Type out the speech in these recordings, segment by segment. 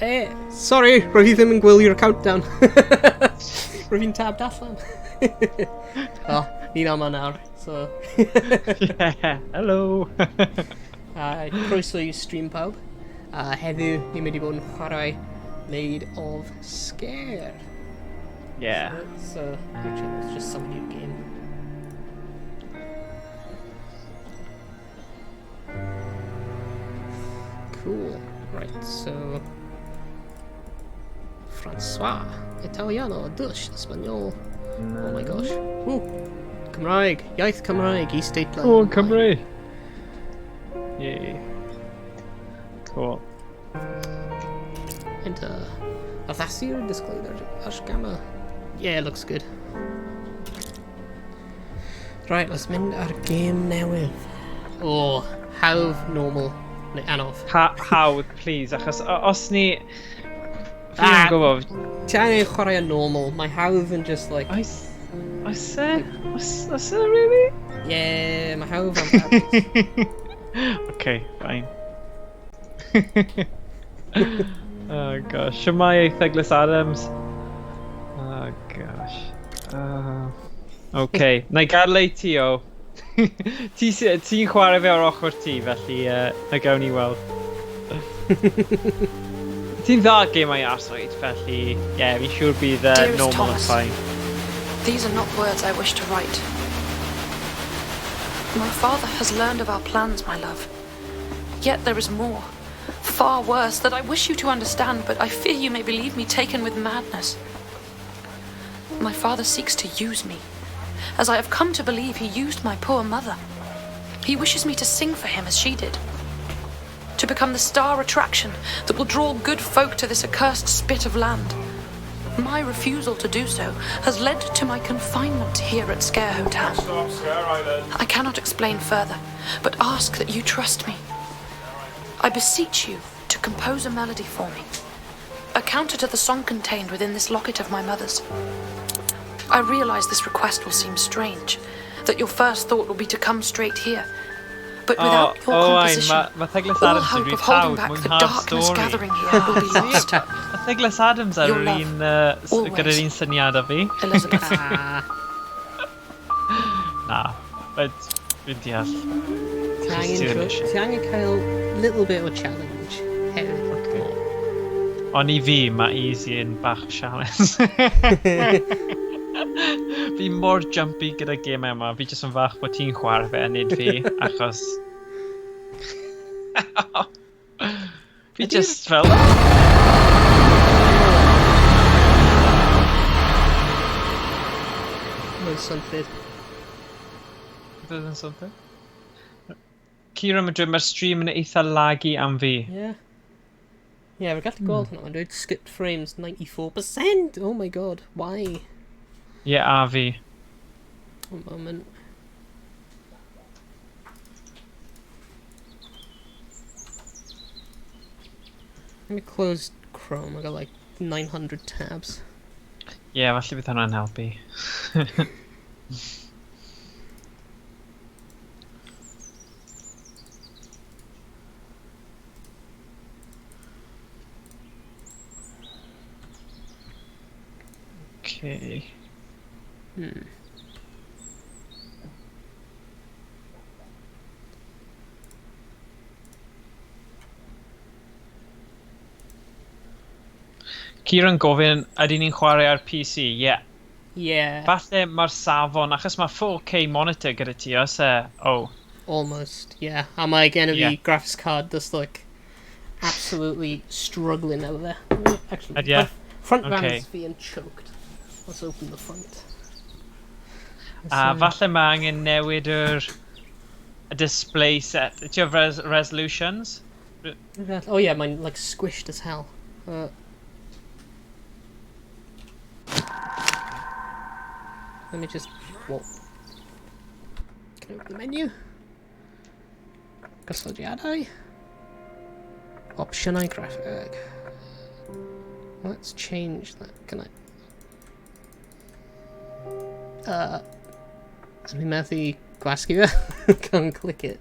Eh, sorry, roedd hi ddim yn gwylio'r countdown. Roedd hi'n tabbed allan. Oh, ni'n yma nawr, so... Yeah, hello. Croeso i stream pawb. A heddiw, ni'n mynd i fod yn chwarae Maid of Sker. Yeah. So, actually, it's just some new game. Cool. Right, so... Francois. Italiano, Dutch, Espanol. Oh my gosh. Ooh. Cymraeg. Iaith Cymraeg, East Dateline. Oh, Cymru. Yay. Cool. Enter. Addasu'r disgwyl Ashgama. Yeah, looks good. Right, let's mynd ar gêm newydd. Oh, hawdd, normal, neu anodd. Ha hawdd, please, achos os ni... Fi ddim yn gwybod. Ti angen chwarae yn normal, mae hawdd yn just like... Oes... Oes e? Oes, oes e, really? Yeah, mae hawdd am hawdd. Okay, fine. Oh gosh, Shwmae Douglas Adams. Oh gosh. Okay, na i gadael ei ti o. Ti'n ti chwarae fe o'r ochr ti, felly na gawn ni weld. Ti'n dda gemau arswyd, felly ie, yeah, fi'n siŵr bydd Dearest normal yn Thomas. fine. These are not words I wish to write. My father has learned of our plans, my love. Yet there is more, far worse, that I wish you to understand, but I fear you may believe me taken with madness. My father seeks to use me, as I have come to believe he used my poor mother. He wishes me to sing for him as she did, to become the star attraction that will draw good folk to this accursed spit of land. My refusal to do so has led to my confinement here at Sker Hotel. Stop, Sker Island. I cannot explain further, but ask that you trust me. I beseech you to compose a melody for me, a counter to the song contained within this locket of my mother's. I realize this request will seem strange, that your first thought will be to come straight here. But without your oh, ai, composition, mae ma Douglas all Adams yn hope rhydd of holding hawdd, back the mwynhau'r darkness stori. gathering here will be lost. Mae Douglas Adams ar Your yr love, un, always. gyda'r un syniad â fi. Elizabeth. Na, but fi'n deall. Ti Ti angen, ddim eisiau. ti angen cael little bit o challenge hefyd. Okay. Ond i fi, mae easy yn bach o challenge. Fi mor jumpy gyda gemau yma. Fi jyst yn fach bod ti'n chwarae fe a nid fi, achos... Fi just fel... Mae'n swnllyd. Bydd yn something. Kieran Madrid, mae'r stream yn eitha laggy am fi. Yeah. Yeah, fi'n gallu gweld hwnna. Mae'n dweud skipped frames 94%! Oh my god, why? Ie, yeah, a fi. One moment. Let me close Chrome. I got like 900 tabs. Ie, yeah, falle bydd hwnna'n helpu. Okay. Kieran gofyn, ydyn ni'n chwarae ar PC? Yeah. Yeah, Falle mae'r safon, achos mae 4K monitor gyda ti, oes e? Oh, almost. Yeah. Am I gonna be Yeah. graphics card just like absolutely struggling over there? Actually, Yeah. front Okay. van's being choked. Let's open the front. A falle mae angen newid yr y display set. Ti o res resolutions? Oh yeah, mine like squished as hell. Let me just. Whoa. Can I open the menu? Gosodiadau. Opsiynau graphic. Let's change that. Can I? Dwi'n methu gwasgu fe. Can't click it.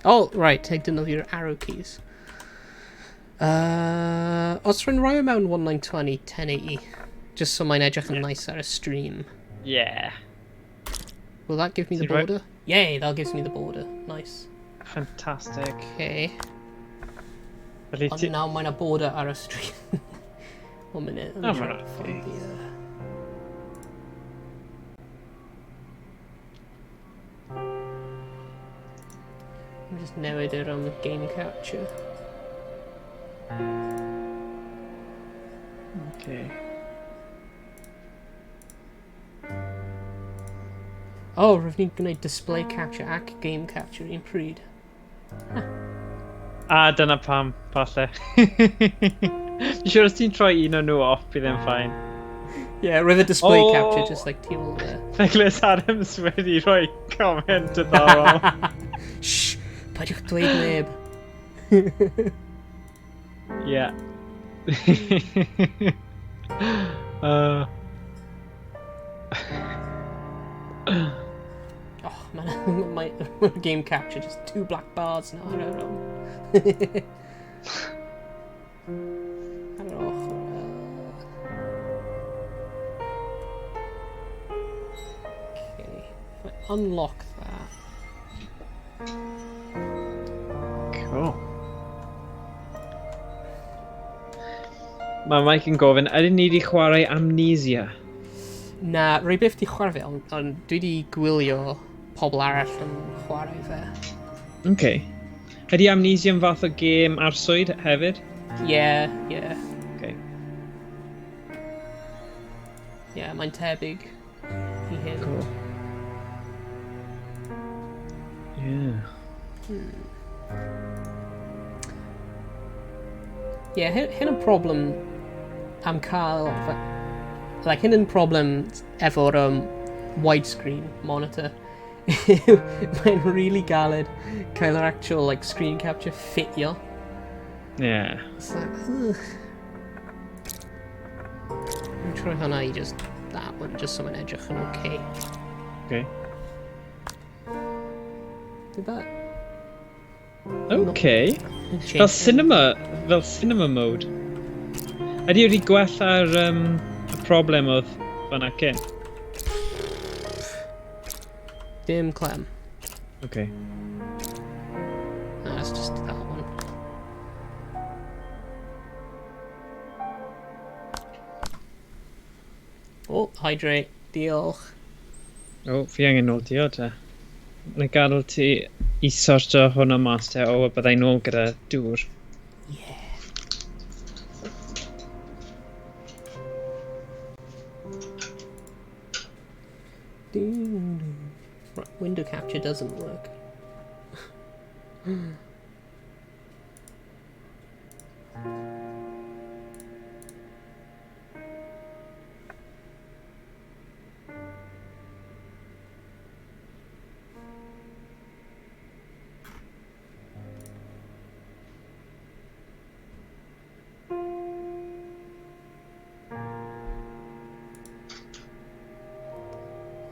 Oh, right, take defnyddio'r arrow keys. Os rwy'n rhoi o mewn 1920 1080, just so mae'n edrych yn nice ar y stream. Yeah. Will that give me the Ti'n rhoi- border? Yay, that gives me the border. Nice. Fantastic. Okay. Felly Ond ti... nawr mae'n a border ar y stream. One minute. Let me Oh, try mae'n to find okay. the... I'm just newid yr game capture. Okay. Oh, rwyf ni'n gwneud display capture ac game capture un pryd. A dyna pam, falle. Fi'n siŵr os ti'n troi un o nhw off, bydd e'n fine. Yeah, roedd y display Oh. capture just like tu ôl there. Douglas Adams wedi rhoi comment diddorol. Shh! Paidiwch dweud neb. Yeah. Oh, man, my game capture just two black bars now ar yr ar yr ochr. Okay, if I unlock that. Cool. Mae Mike yn gofyn, ydyn ni wedi chwarae Amnesia? Na, rwy byth di chwarae fe, ond dwi di gwylio pobl arall yn chwarae fe. Okay. Ydy Amnesia yn fath o gêm arswyd hefyd? Yeah. Okay. Yeah, mae'n tebyg i hyn. Cool. Yeah. Yeah, hyn yn problem am cael... Like, hyn yn problem efo'r widescreen monitor. Mae'n really galed cael yr actual like, screen capture ffitio. Yeah. It's like, ugh. Dwi'n troi hwnna i just that one, just so mae'n edrych yn okay. Okay. Did that Okay. change? Fel cinema mode. Ydy wedi gwella'r y problem oedd fan'na cyn? Dim clem. Okay. No, let's just do that one. Oh, hydrate. Diolch. O, fi angen nôl diod te. Na gadael ti i sorto hwnna mas te, o, byddai nôl gyda dŵr. Yeah. Doo-doo. Right, window capture doesn't work.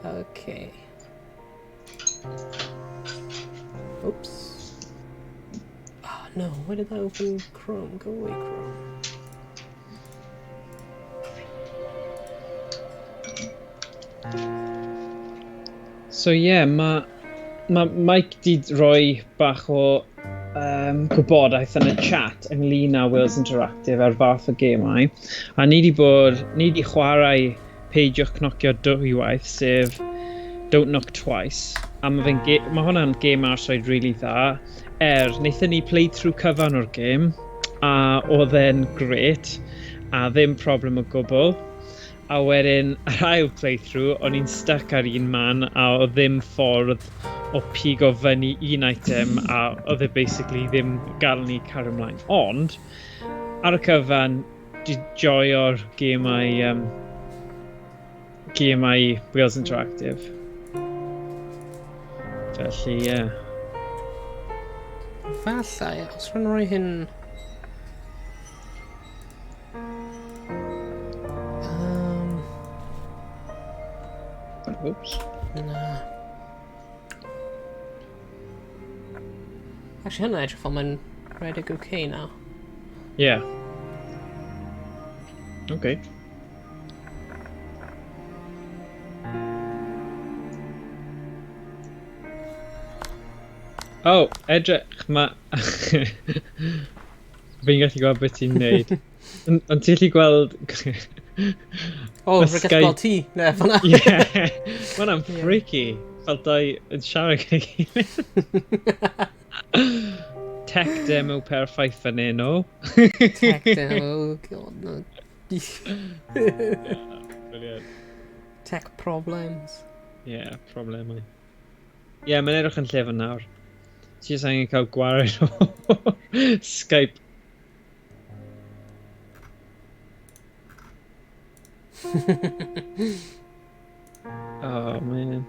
Okay. Oops. Oh no, why did I open Chrome? Go away, Chrome. So yeah, mae Mike di roi bach o gwybodaeth yn y chat ynglyn â Wales Interactive a'r fath o gemau. A ni di chwarae Peidiwch Cnocio Dwywaith, sef Don't Knock Twice. A mae hwnna'n gêm arswyd really dda. Wnaethon ni playthrough cyfan o'r gêm, a oedd e'n grêt, a ddim problem o gwbl. A wedyn, yr ail playthrough, o'n i'n stuck ar un man, a oedd ddim ffordd o pigo fyny un item, a oedd e basically ddim gael ni cario ymlaen. Ond, ar y cyfan, di joio'r gemau Wales Interactive. Felly, ie. Yeah. Falle, os rwy'n rhoi hyn... Oops. Na. Actually, hynna edrych fel mae'n rhedeg okay now. Yeah. Okay. Oh, edrych, ma... Fi'n gallu gweld beth ti'n neud. Ond ti'n gallu gweld... Oh, rwy'n gallu gweld ti. Ne, fan'na. Ie. Ma' hwnna'n freaky. Fel dau yn siarad gyda'i gilydd. Tech demo perffaith fan hyn, o. Tech demo, oh god, no. Brilliant. Tech problems. Ie, yeah, problemau. Ie, yeah, mae'n edrych yn llefyn nawr. Ti jyst angen cael gwared o Skype. Oh, man.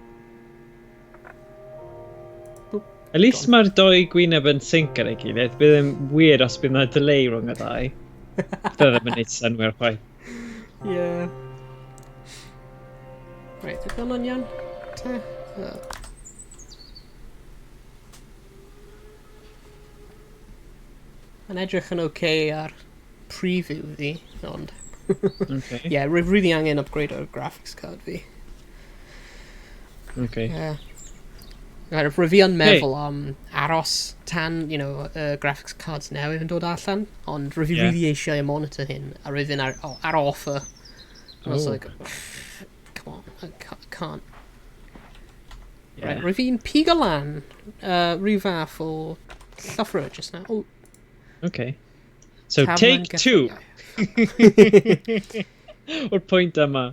At least mae'r doi gwyneb yn sync ar ei gilydd. Bydd yn weird os bydd yna delay rhwng y ddau. Bydd ddim yn gwneud synwyr chwaith. Yeah. Right, ydy hwnna'n iawn? Te? Mae'n edrych yn okay ar preview fi, ond... Okay. Yeah, rwyf really angen upgrade o'r graphics card fi. Okay. Yeah. Right, rwyf fi yn meddwl am aros tan, you know, graphics cards newydd yn dod allan, ond rwyf fi really eisiau y monitor hyn, a rwyf fi'n ar, oh, ar offer. And I was like, come on, I can't. Yeah. Right, rwyf fi'n pigo lan rhyw fath o llyfrau just now. Oh, Okay. So Taflen take two. gyffuriau. O'r pwynt yma.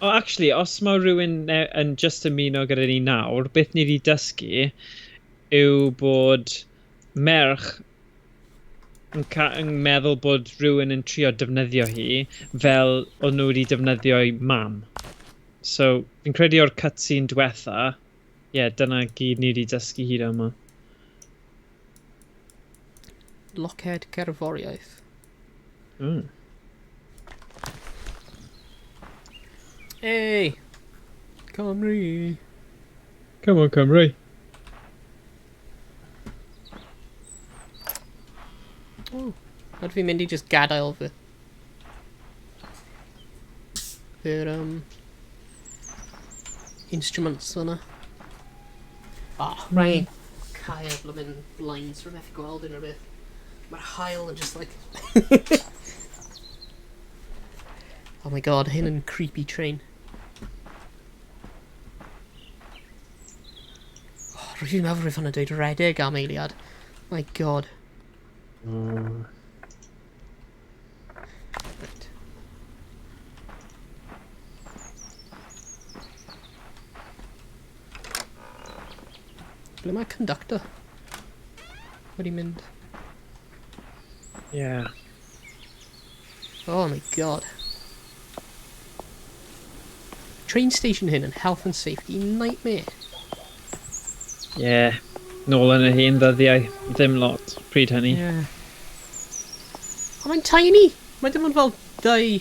Oh, actually, os mae rhywun yn just ymuno gyda ni nawr, beth ni wedi dysgu yw bod merch yn, yn meddwl bod rhywun yn trio defnyddio hi fel o'n nhw wedi defnyddio ei mam. So, fi'n credu o'r cutscene diwetha, ie, yeah, dyna gyd ni wedi dysgu hyd yma. Lockhead cerddoriaeth. Hey! Cymru! Come on, Cymru! Oh, ydw fi'n mynd i just gadael fy... Fy'r, instruments fyna. Ah, rhaid cael bloomin' blinds rwy'n methu gweld unrhyw beth. Mae'r haul yn just like... Oh my god, hyn yn creepy train. Oh, rwy'n meddwl rwy'n hwnna'n dweud redeg am eiliad. My god. Right. Ble mae conductor? Wedi mynd? Yeah. Oh my god. Train station hyn yn health and safety nightmare. Yeah. Nôl yn y hen ddyddiau. Ddim lot pryd hynny. Yeah. Ond mae'n tiny! Mae dim ond fel dau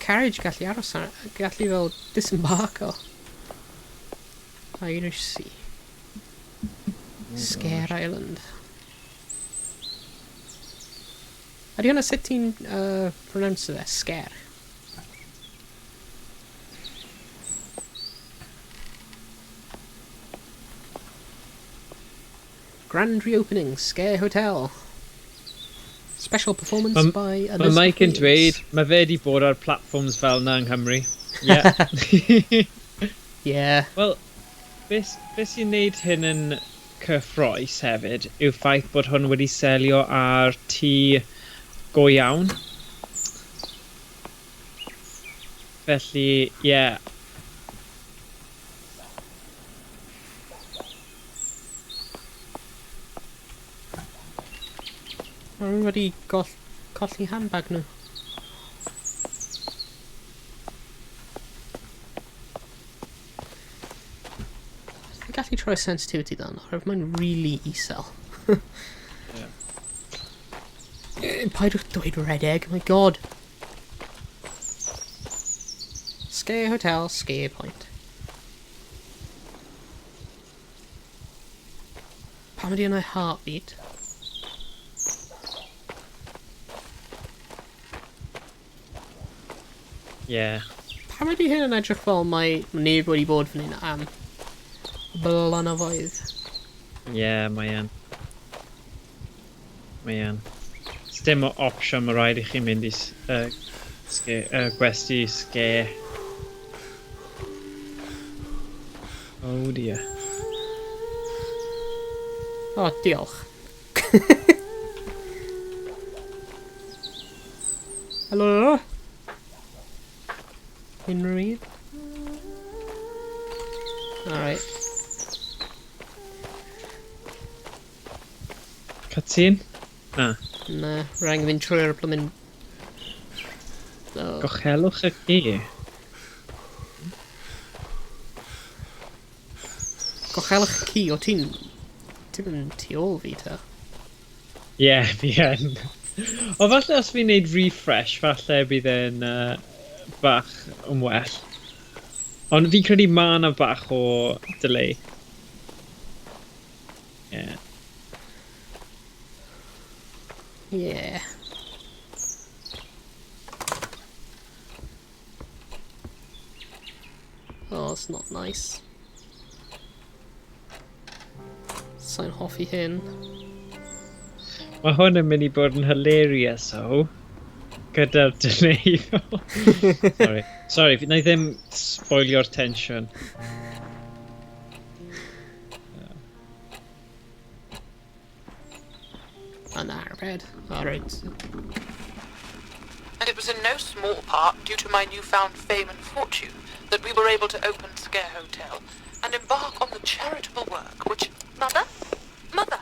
carriage gallu aros ar, gallu fel disembark o. Irish Sea. Scare Island. Ydy hwnna sut ti'n pronounce fe? Scare? Grand reopening, Scare Hotel. Special performance by Ma' Mike yn Elizabeth dweud, Williams. mae fe wedi bod ar platforms fel na yng Nghymru. Yeah. Yeah. Wel, beth sy'n neud hyn yn cyffrous hefyd yw ffaith bod hwn wedi selio ar tŷ go iawn. Felly, ie. Yeah. Mae nhw wedi colli handbag nhw. Fi'n gallu troi sensitivity dan, oherwydd mae'n really isel. Yeah. Paidwch dweud redeg, my god. Scare Hotel, Scare Point. Pam ydi yna heartbeat? Yeah. Pam ydi hyn yn edrych fel mae neb wedi bod fan hyn am blynyddoedd? Yeah, mae yn. Mae yn. Dim o opsiwn, mae rhaid i chi mynd i gwesti scare. Oh dear. Oh, diolch. Helo? Unrhyw un? Alright. Cutscene? Na. Na, rhaid fynd trwy'r blymyn... Oh. Gochelwch y ci. Gochelwch y ci, o ti'n... Ti'n mynd tu ôl fi ta? Ie, yeah, fi yn. O falle os fi'n neud refresh, falle bydd e'n bach yn well. Ond fi'n credu ma' 'na bach o delay. Yeah. Yeah. Oh, it's not nice. Sa'n hoffi hyn. Mae hwn yn mynd i bod yn hilarious, o. Gyda'r delay. Sorry. Sorry, na i ddim spoilio'r tension. Yn arbed. All right. And it was in no small part due to my newfound fame and fortune that we were able to open Scare Hotel and embark on the charitable work which... Mother? Mother!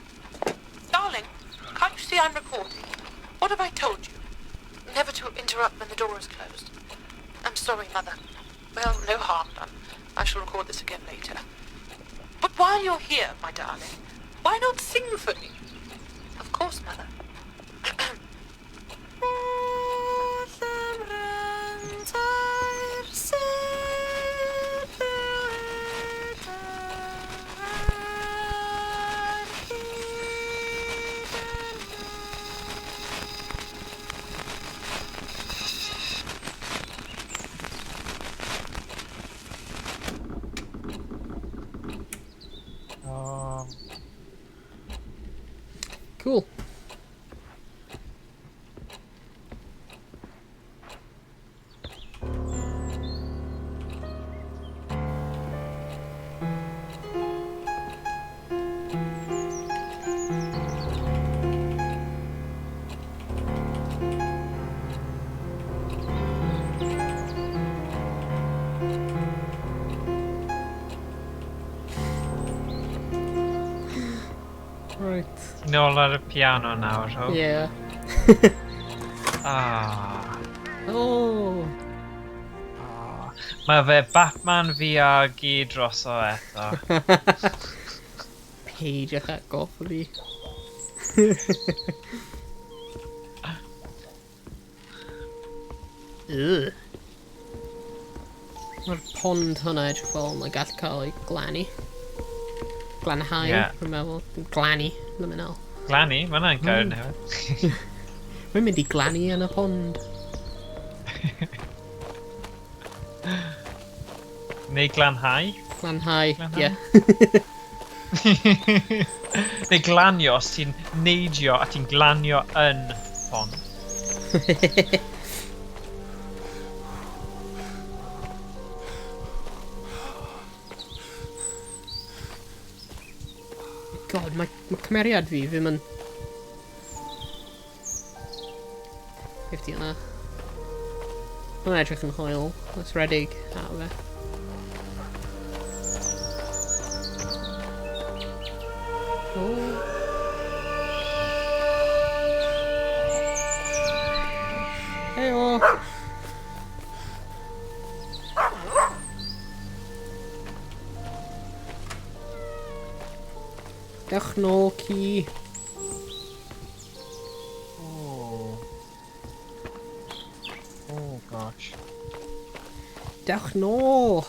Darling, can't you see I'm recording? What have I told you? Never to interrupt when the door is closed. I'm sorry, Mother. Well, no harm done. I shall record this again later. But while you're here, my darling, why not sing for me? Of course, Mother. Cool. Right. Nôl ar y piano nawr, ho? Yeah. Ah. Oh. Ah. Mae fe Batman VR gyd droso eto. Peidiwch atgoffa fi. Ugh. Mae'r pond hwnna edrych fel mae'n gallu cael ei glannu. Glanhau, Yeah. rwy'n meddwl. Glannu, ddim yn ôl. Glannu? Mae hwnna'n gair newydd. Rwy'n mynd i glannu yn y pond. Neu glanhau? Glanhau, Glanhau? ie. Neu glanio os ti'n neidio a ti'n glanio yn pond. God, mae cymeriad fi ddim yn... Beth di hwnna? Mae'n edrych yn hoel. Let's redig out of it. Oh. Hey-o! Dewch nôl, ci. Oh. Oh, gosh. Dewch nôl!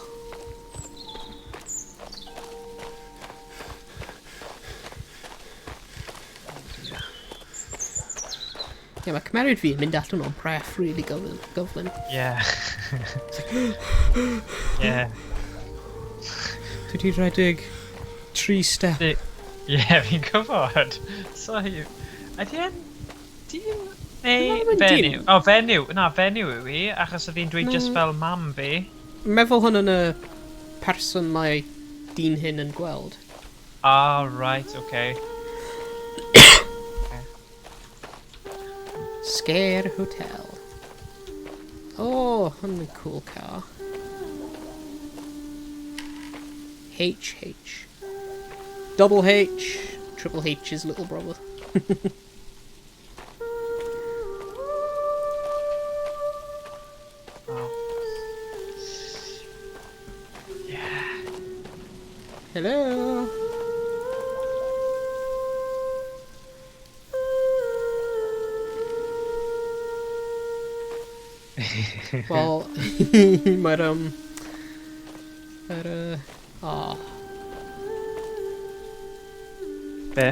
Ie, mae cymeriad fi yn mynd allan o breath really gyflym. Gyflym. Yeah. Yeah. Dwi wedi rhedeg 3 step. Ie, yeah, fi'n gwybod. Sorry. Ydy e'n dyn neu Dwi'n meddwl mae'n fenyw? dyn. O, fenyw. Na, fenyw yw hi, achos oedd hi'n dweud just fel mam fi. Meddwl hwn yn y person mae dyn hyn yn gweld. Ah, right, okay. Scare Hotel. Oh, hwn yn cool car. H H. Double H. Triple H's little brother. Oh. Yeah. Hello. Wel, mae'r... Mae'r... Oh. Be?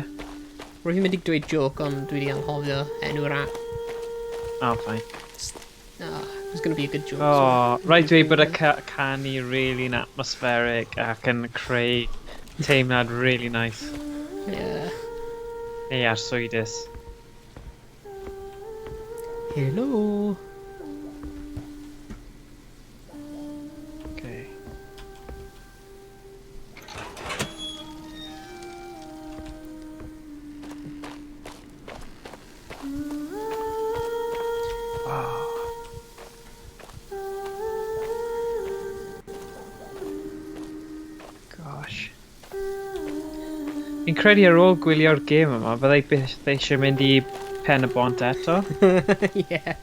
Rwy'n fi'n mynd i dweud joke, ond dwi wedi anghofio enw'r app. Oh, fine. Ah, it was going to be a good joke. Oh, rhaid dweud bod y canu really yn atmospheric ac yn creu teimlad really nice. Yeah. Neu arswydus. Hello. Okay. Oh. Gosh. Fi'n credu ar ôl gwylio'r gêm yma, byddai byth eisiau mynd i Pen y Bont eto. Yeah.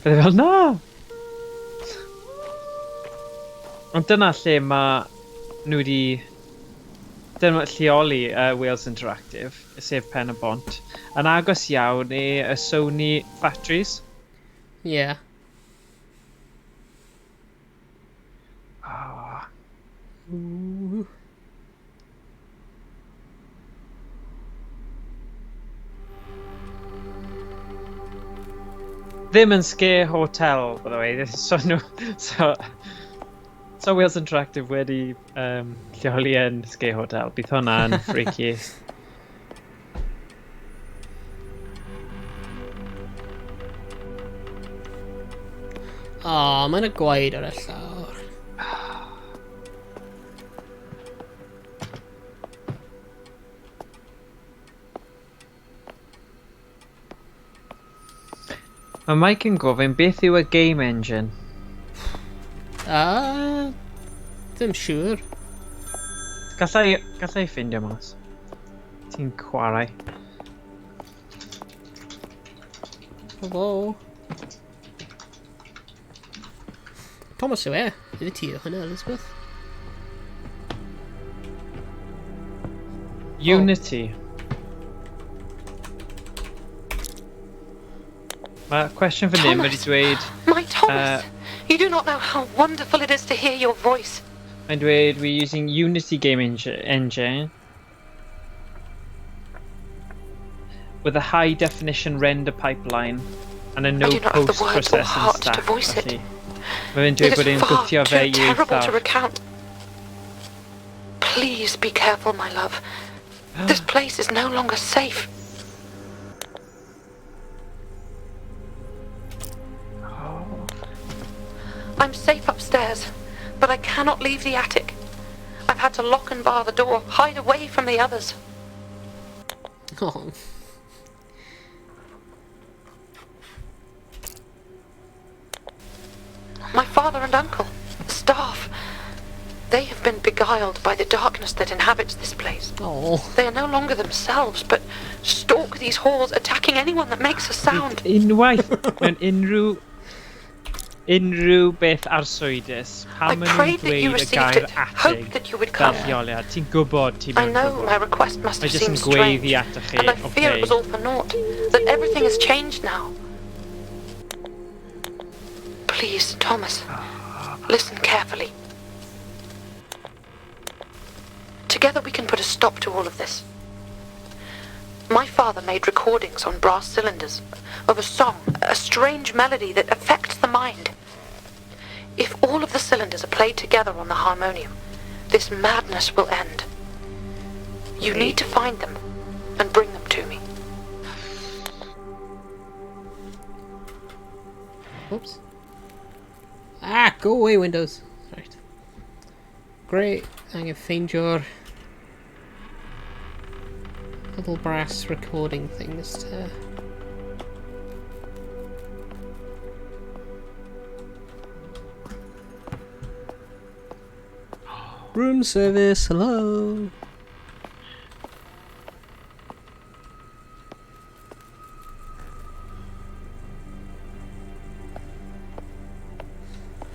Byddai fel, na! Ond dyna lle mae nhw wedi... Dyna lleoli Wales Interactive, sef Pen y Bont, yn agos iawn i y Sony Factories. Yeah. Oh. Ooh. Ddim yn Scare Hotel, by the way. So, nhw, so Wales Interactive wedi lleoli yn Scare Hotel. Bydd hwnna'n freaky. Oh, mae'n y gwaed ar y llawr. Mae Mike yn gofyn beth yw y game engine? Ah, ddim siŵr. Gallai ffindio mas. Ti'n chwarae. Hello. Thomas yw e. Ydy ti o hynna, Elizabeth? Unity. Mae cwestiwn fan hyn wedi Thomas! dweud... My Thomas! You do not know how wonderful it is to hear your voice. Mae'n dweud we're using Unity Game Engine with a high definition render pipeline and a no I do not have the words or post-processing heart to stack. voice it. Felly, mae'n dweud It bod is e'n far gwthio fe too i terrible to eithaf. recount. Please be careful, my love. This place is no longer safe. Oh. I'm safe upstairs, but I cannot leave the attic. I've had to lock and bar the door, hide away from the others. Oh. My father and uncle, the staff, they have been beguiled by the darkness that inhabits this place. Oh. They are no longer themselves, but stalk these halls, attacking anyone that makes a sound. Unwaith mewn unrhyw beth arswydus, I pam maen nhw'n prayed that you dweud y received gair it, hoped atig that you would fel come. lleoliad, ti'n gwybod ti I mewn know trwbl. my request must Mae have jyst yn seemed gweiddi strange, atoch chi, and I fear okay. it was all for naught, that everything has changed now. Please, Thomas, listen carefully. Together we can put a stop to all of this. My father made recordings on brass cylinders of a song, a strange melody that affects the mind. If all of the cylinders are played together on the harmonium, this madness will end. You need to find them and bring them to me. Oops. Ah, go away, Windows. Right. Great. Angen ffeindio'r little brass recording things to... Room service, hello.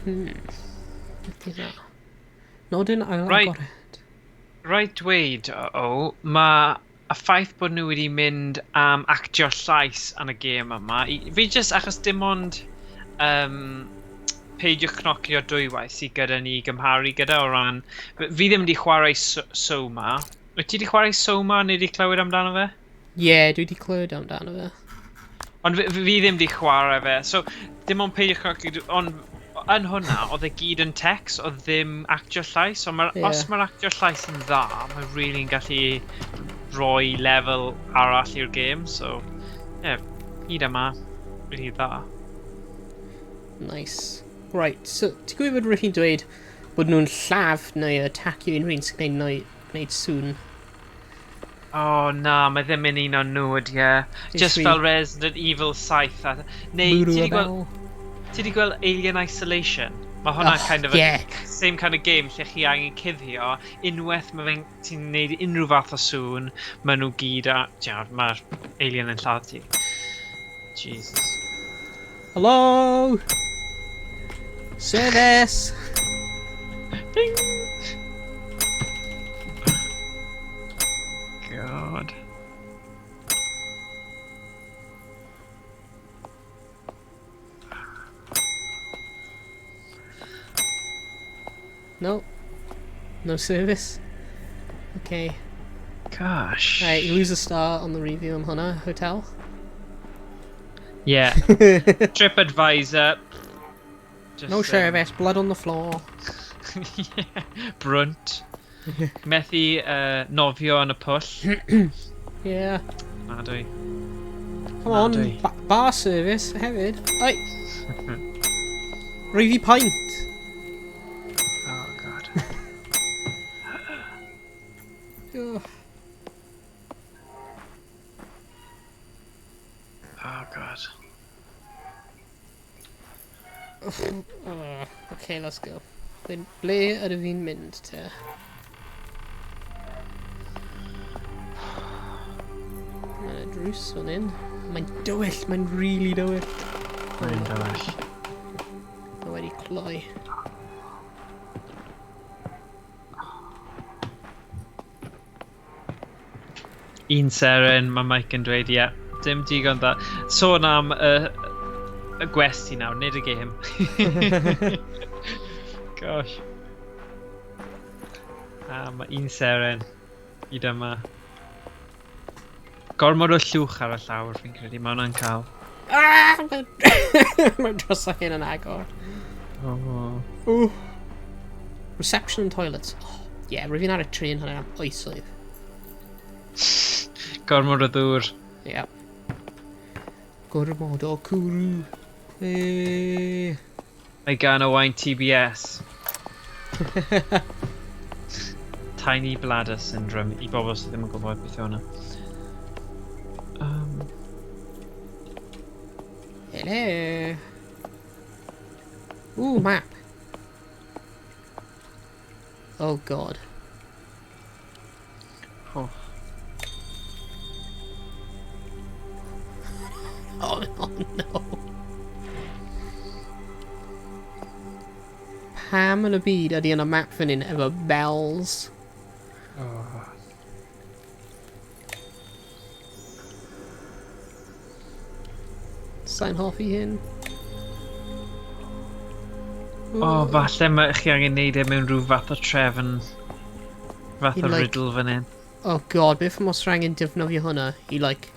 Beth yw? Nodyn ail Right. agored. Right dweud, o, mae y ffaith bod nhw wedi mynd am actio llais yn y gêm yma, fi jyst achos dim ond peidiwch cnocio dwywaith sydd gyda ni i gymharu gyda o ran... Fi ddim wedi chwarae Soma. Wyt ti wedi chwarae Soma neu wedi clywed amdano fe? Ie, yeah, dwi wedi clywed amdano fe. Ond fi ddim wedi chwarae fe, so dim ond peidiwch cnocio... Ond yn hwnna, oedd e gyd yn text, oedd ddim actio llais, ond ma os mae'r actio llais yn dda, mae really'n gallu rhoi lefel arall i'r gêm, so yeah, hyd yma, really dda. Nice. Right, so ti'n gwybod bod rwy'n dweud bod nhw'n lladd neu attackio unrhyw un sy'n gwneud sŵn? Oh na, mae ddim yn un o'n nhw ydy e. Just fel Resident Evil 7. Neu, ti wedi gweld Alien Isolation? Mae hwnna kind of a same kind of game lle chi angen cuddio. Unwaith mae fe'n ti'n neud unrhyw fath o sŵn, maen nhw gyd a... Mae'r alien yn lladd ti. Jesus. Hello! Service! Ding! God. No. No service. Okay. Gosh. Right, you lose a star on the review am hwnna. Hotel. Yeah. TripAdvisor. Just, no service, blood on the floor. Yeah. Brunt. Methu nofio yn y pwll. Yeah. Na dwi. Come on, bar service hefyd. Oi! Rwy fi pint. Oh god. Oh. Oh god. Okay, let's go. Ble ydw fi'n mynd te? Mae'n y drws fan hyn. Mae'n dywyll, mae'n really dywyll. Mae'n dywyll. Mae wedi cloi. Un seren, mae Mike yn dweud, ie. Dim digon dda. Sôn am y gwesti nawr, nid y gêm. Gosh. A mae un seren i dyma. Gormod o llwch ar y llawr, fi'n credu. Mae hwnna'n cael. Ah! Mae'r drysau hyn yn agor. Oh. Ooh. Reception and toilets. Oh, yeah, rwy'n fi'n ar y trin hwnna am oesoedd. Gormod o ddŵr. Yeah. Gormod o cwrw. Mae gan Owain TBS. Tiny Bladder Syndrome, i bobl sydd ddim yn gwybod beth yw hwnna. Hello. Ooh, map. Oh god. Oh. Oh, oh no. Pam yn y byd ydy yna map fan hyn efo bells? Oh. Sa'n hoffi hyn. Oh, falle mae chi angen neud e mewn rhyw fath o trefn. Fath o riddle fan hyn. Oh god, beth am os rhaid angen defnyddio hwnna i, like,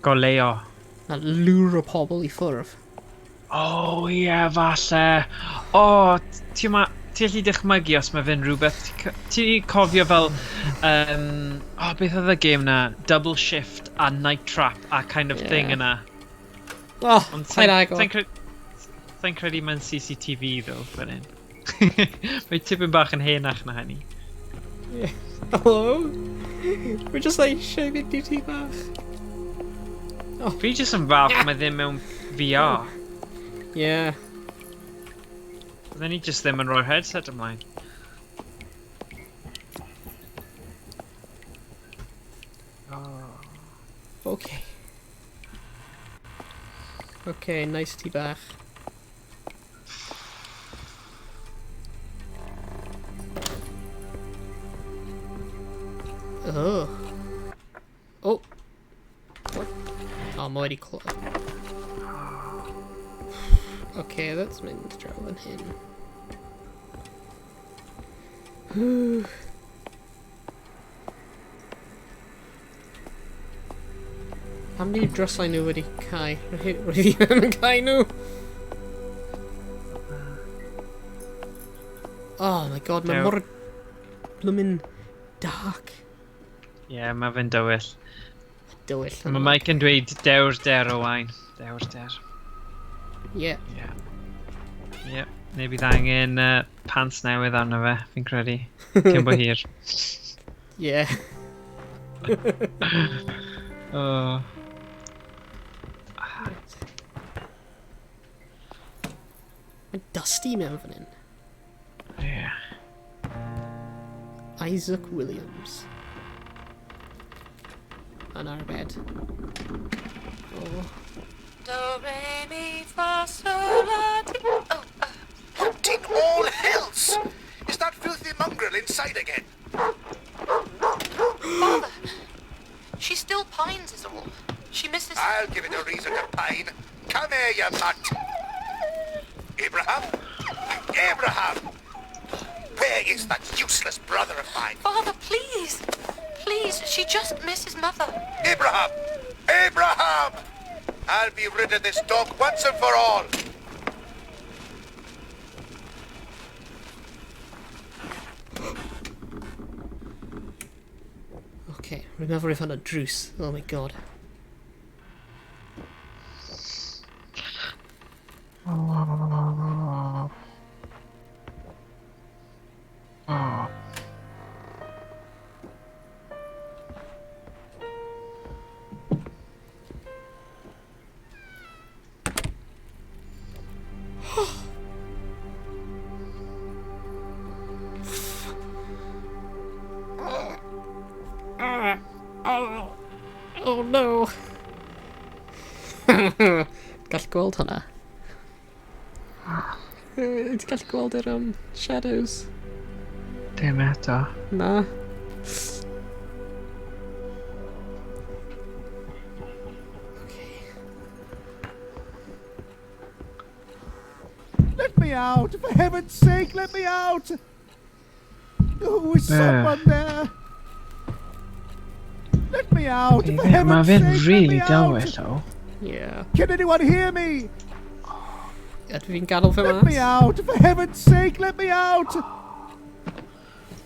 Goleo. Na, lure o pobl i ffwrdd. Oh, ie, yeah, falle. O, oh, ti'n ma... Ti allu dychmygu os mae fe'n rhywbeth... Ti cofio fel... Oh, beth oedd y gêm na? Double Shift a Night Trap a kind of thing yna. Oh, paid agor. Sa'n credu mae'n CCTV, though, fan hyn. Mae tipyn bach yn henach na hynny. Yeah. Hello? We're just like eisiau fynd i tŷ bach. Oh. Fi jyst yn falch mae ddim mewn VR. Yeah. Bydden ni jyst ddim yn rhoi'r headset ymlaen. Oh. Okay. Okay, nice tŷ bach. Oh. Oh. What? Oh, mae wedi clo. Okay, that's mynd draw fan hyn. Pam di drysau nhw wedi cau? Roedd hi ddim yn cau nhw! Oh my god, mae mor bloomin' dark. Ie, yeah, mae fe'n dywyll. Dywyll. Mae Mike yn dweud dewr der, Owain. Dewr der. Ie. Ie. Ie. Neu bydd angen pants newydd arno fe, fi'n credu. Cyn bo hir. Ie. Oh. Mae'n dusty mewn fan hyn. Ie. Isaac Williams. Yn ar bed. Oh. Do, re, mi, fa, sol, la, ti. Oh, What in all hells? Is that filthy mongrel inside again? Father, she still pines is all. She misses... I'll give it a reason to pine. Come here, you mutt. Abraham? Abraham! Where is that useless brother of mine? Father, please. Please, she just misses mother. Abraham! Abraham! I'll be rid of this dog once and for all. Okay, remember if hwnna drws. Oh my god. Oh. Oh. Oh no! Gall gweld hwnna. Ti'n gallu gweld yr shadows? Dim eto. Na. Okay. Let me out! For heaven's sake, let me out! Oh, is someone there? Let me out! For Mae heaven's fe'n sake, let really me out! dywyll, o. Yeah. Can anyone hear me? Ydw fi'n gadael fe Let me mas? out! For heaven's sake, let me out!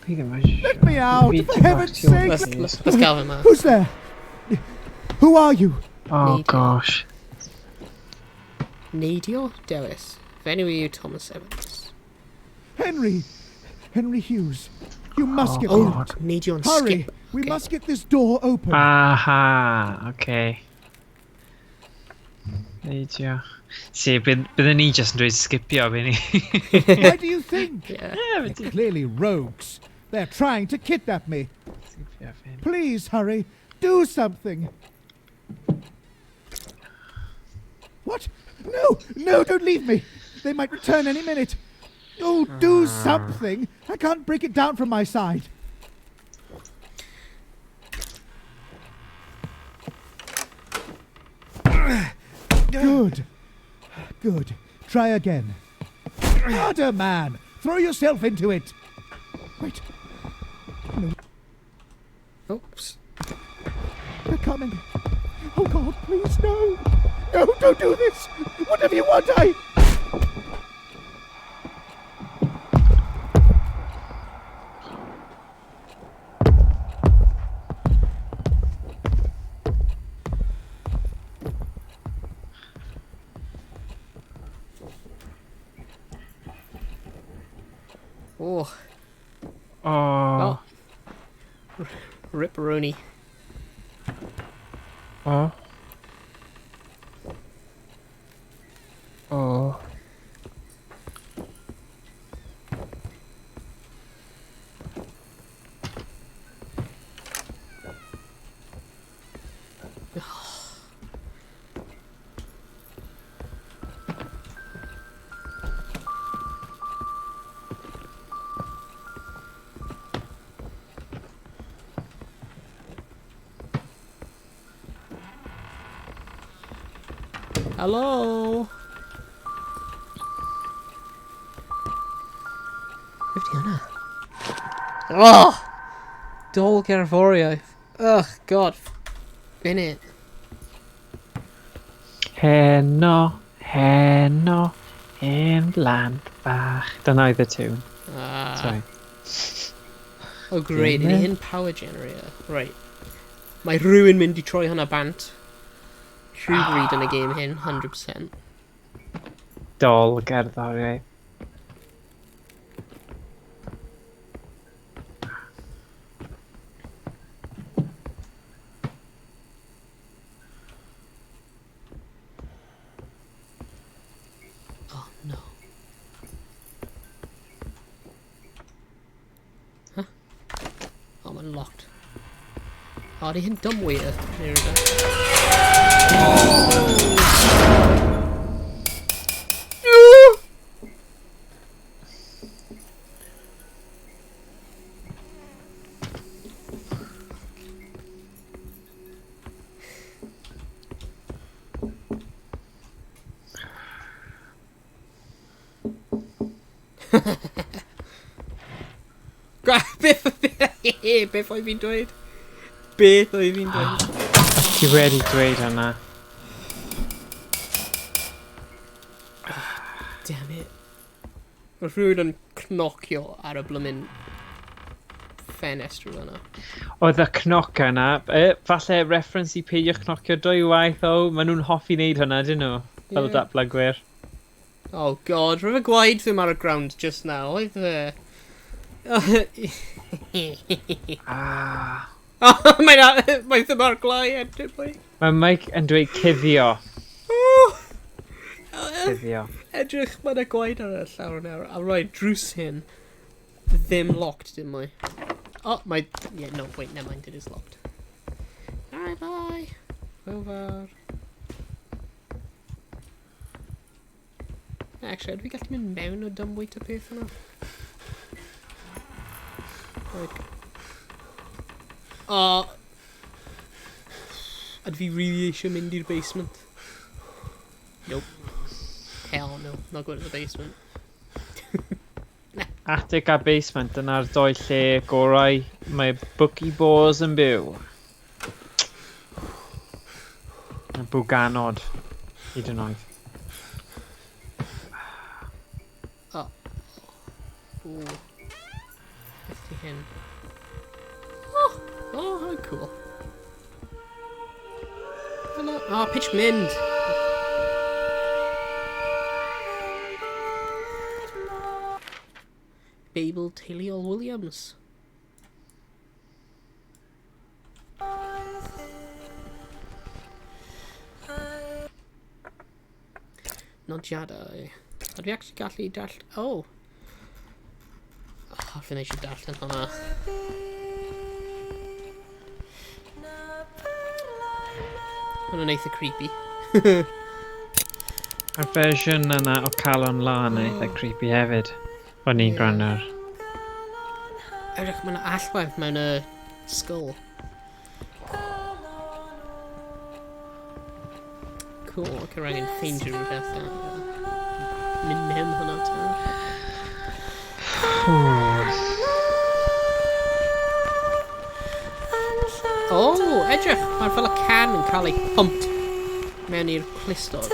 Fi ddim yn Let me out! Fi For tu bach heaven's tu ôl sake! Let's, let's gael fe mas. Who's there? Who are you? Oh Neidio. gosh. Neidio Dewis. Fy enw i yw Thomas Evans. Henry! Henry Hughes. You must get me Oh, out. Neidio yn Hurry! skip. We Okay. must get this door open. Aha, okay. Neidio. See, byddwn ni jyst yn dweud skipio, bydd ni. Why do you think? Yeah. Yeah, They're clearly rogues. They're trying to kidnap me. Skipio, fydd. Please hurry. Do something. What? No, no, don't leave me. They might return any minute. Oh, do something. I can't break it down from my side. Good. Good. Try again. Harder, man. Throw yourself into it. Wait. No. coming. Oh God, please, no. No, don't do this. Whatever you want, I... Oh. Oh. Oh. Ripperoni. Oh. Oh. Hello. Beth di hwnna? Oh! Dol gerddoriaeth. Ugh, God. Bin it. Heno, heno, hen blant bach. Dyna oedd y tune. Ah. Sorry. Oh, great. Dim Ydy e. hyn power generator. Right. Mae rhywun mynd i troi hwnna bant. Rhywbryd yn y game hyn, 100%. Dol gerddoriaeth. Oh, no. Huh? Oh, mae'n locked. Oh, di hyn dumbwaiter. Neu rhywbeth. Beth beth oedd fi'n dweud? Beth oedd fi'n dweud? Ti wedi dweud hwnna. Damn it. Mae rhywun yn cnocio ar y blymyn ffenestr yna. Oedd y cnoc yna, falle reference i peidiwch cnocio dwy waith o, maen nhw'n hoffi wneud hwnna, dyn nhw? Fel Ie. datblygwyr. Oh god, roedd y gwaed ddim ar y ground just now, oedd e? Ah. Oh, mae'n mae ddim ar glai edrych mwy. Mae Mike yn dweud cuddio. Oh. Cuddio. Edrych, mae yna gwaed ar y llawr nawr. A roi drws hyn ddim locked, dim mwy. Oh, mae... Yeah, no, wait, never mind, it is locked. Alright, bye. Hwyl fawr. Actually, ydw i gallu mynd mewn o dumbwaiter peth yna? Like... Oh. Ydw fi really eisiau mynd i'r basement? Nope. Hell no, not going to the basement. Attic a basement, dyna'r doi lle gorau mae Bookie Boars yn byw. Y bwganod, hyd yn oed. Oh. Ooh. Beth di hyn? Oh, oh, how cool. Hello. Oh, pitch mynd. Babel Teuluol Williams. Nodiadau. Ydw i actually gallu dall... Oh! Oh, fi'n eisiau darllen hwnna. Hwnna'n eitha creepy. A'r fersiwn yna o Calon Lân yn eitha creepy hefyd. O'n i'n Ie. gwrando ar. Edrych, mae'n allwedd mewn y skull. Cool, ac yr angen ffeindio rhywbeth. Mynd mewn hwnna ta. Oh, edrych! Mae'r fel y can yn cael ei pumped mewn i'r clustog.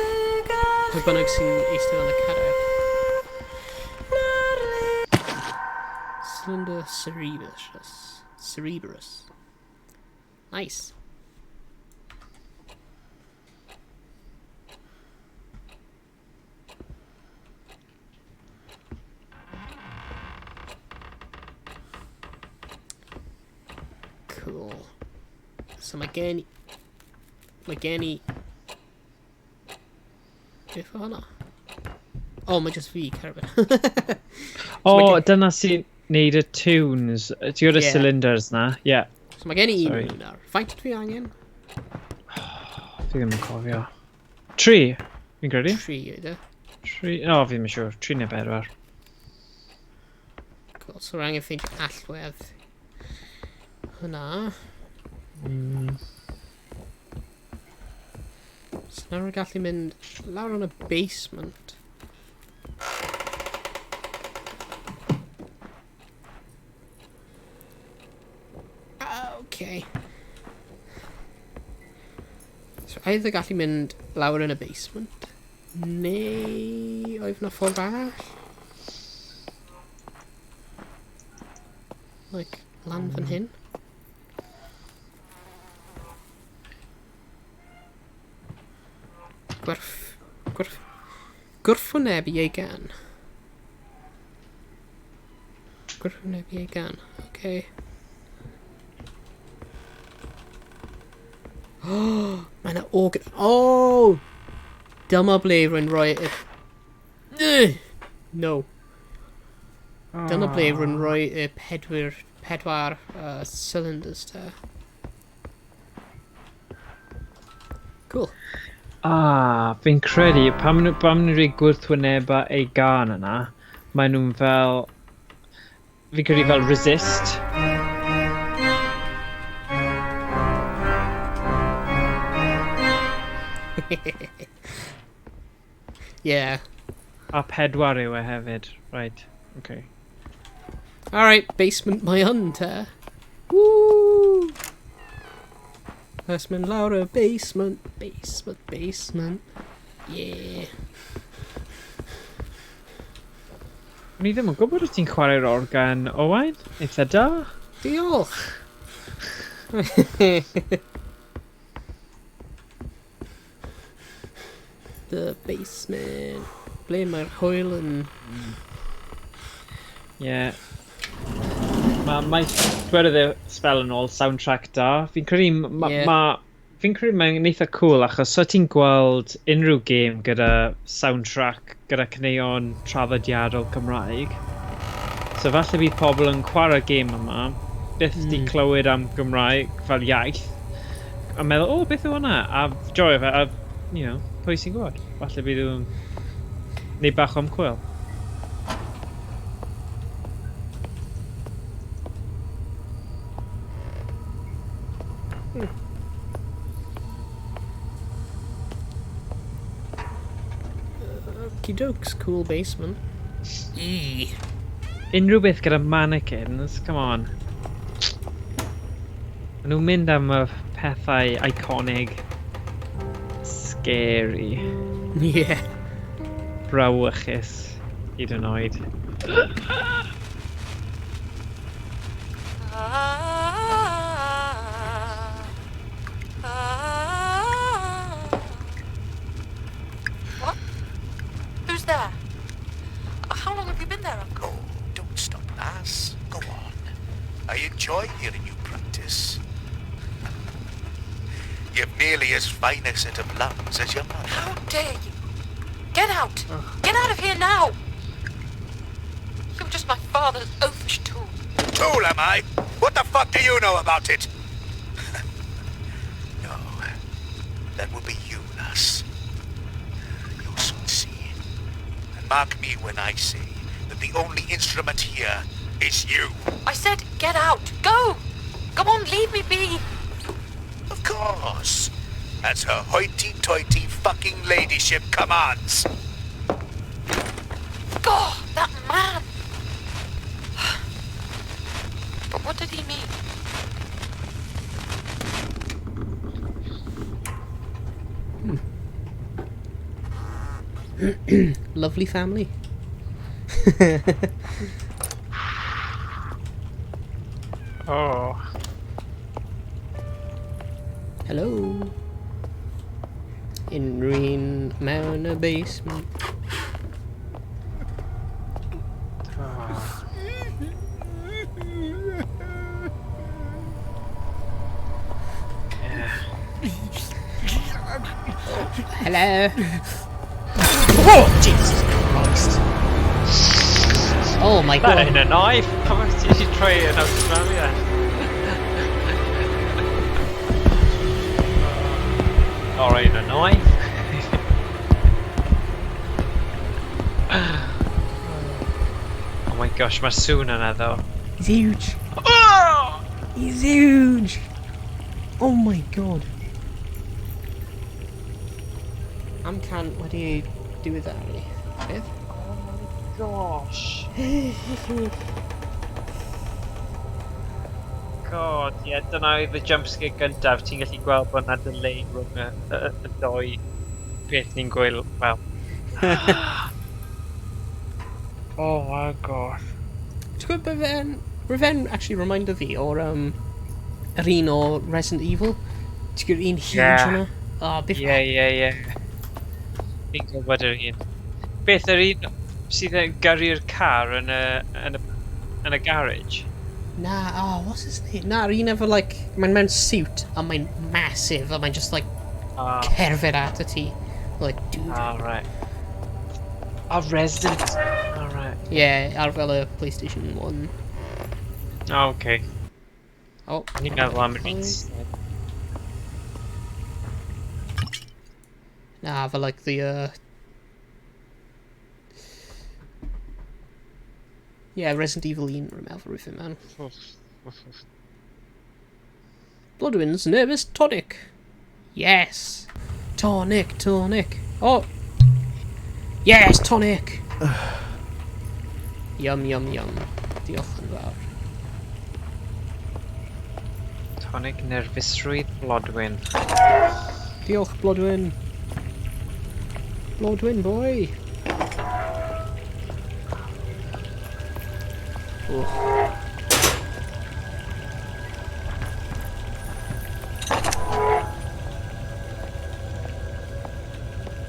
Pwy bynnag sy'n eistedd yn y cadair. Cylinder Cerebrus. Cerebrus. Nice. Cool. So mae gen i... Mae gen i... Beth o hwnna? Oh, mae just fi, Cerfyn. O, oh, dyna sy'n neud y tunes. Ti'n gwybod y cylinders na? Yeah. So mae gen i un nhw nawr. Faint dwi angen? Fi ddim yn cofio. 3, fi'n credu. 3, ydy. 3, o, fi ddim yn siŵr. 3 neu 4. Cool, so rhaid angen ffeindio allwedd. Hwna. So nawr rwy'n gallu mynd lawr yn y basement. Okay. So either gallu mynd lawr yn y basement, neu oedd na ffordd arall? Like, lan fan hyn? Gwrthwynebu ei gan. Gwrthwynebu ei gan, okay. Oh, mae yna organ. Oh! Dyma ble rwy'n rhoi y... No. Dyma ble rwy'n rhoi y pedwar cylinders te. Cool. Ah, fi'n credu, pan maen nhw'n rhoi gwrthwynebau ei gan yna, maen nhw'n fel... Fi'n credu fel resist. Yeah. A 4 yw e hefyd. Right, okay. Alright, basement my un te. Woo! Let's mynd lawr y basement, basement, basement. Yeah. O'n i ddim yn gwybod o ti'n chwarae'r organ, Owain. Eitha da. Diolch. The basement. Ble mae'r hwyl yn... Yeah. Mae Mike, dwedodd e spel yn ôl, soundtrack da. Fi'n credu, fi'n credu mae'n eitha cool achos so ti'n gweld unrhyw game gyda soundtrack, gyda caneuon traddodiadol Cymraeg. So falle bydd pobl yn chwarae game yma, byth di clywed am Gymraeg fel iaith, a meddwl, o, beth yw hwnna? A joio fe, a, you know, pwy sy'n gwybod? Falle bydd nhw'n neud bach o ymchwil. Okie dokes, cool basement. E. Unrhyw beth gyda mannequins, come on. Maen nhw'n mynd am y pethau iconic. Scary. Yeah. Brawychus, hyd yn oed. What? Who's there? How long have you been there, Uncle? Oh, don't stop, lass. Go on. I enjoy hearing you practice. You've nearly as fine a set of lungs as your mother. How dare you? Get out! Get out of here now! You're just my father's oafish tool. Tool, am I? What the fuck do you know about it? No, that will be you, lass. You'll soon see. And mark me when I say that the only instrument here is you. I said get out! Go! Go on, leave me be! Of course. As her hoity-toity fucking ladyship commands. God, that man! But what did he mean? Lovely family. Oh. Hello. Unrhyw un mewn y basement. Oh. Yeah. Hello. Oh, Jesus Christ. Oh my That god. ain't a knife! How much did you try it in Australia? Or ain't a knife? Oh my gosh, mae sŵn yna though. He's huge. Oh! He's huge. Oh my god. Amcan wedi ei diweddaru. Beth? Oh my gosh. God, ie, yeah, dyna oedd y jumpscare gyntaf. Ti'n gallu gweld bod yna delay rhwng y doi beth ni'n gwyl, wel. Oh my gosh. Ti'n gwybod be fe'n... Rwy'n actually reminder fi o'r yr un o Resident Evil. Ti'n gwybod un huge yna? Oh, beth... Ie. Fi'n gwybod yr un. Beth yr un sydd yn gyrru'r car yn y garage? Na, oh, what's his name? Na, yr un efo, like, mae'n mewn suit, a mae'n massive, a mae'n just, like, cerdded at y ti. Like, dude. Oh, right. Oh, Resident. Oh, right. Yeah, ar fel y PlayStation 1. Oh, okay. Oh. Ni'n meddwl am yr un. Na, fel, like, the, yeah, Resident Evil 1, rwy'n meddwl rwy'n man. Blodwyn's Nervous Tonic. Yes. Tonic, tonic. Oh. Yes, tonic. Yum, yum, yum. Diolch yn fawr. Tonic nerfusrwydd Blodwyn. Diolch, Blodwyn. Blodwyn, boy. Oh.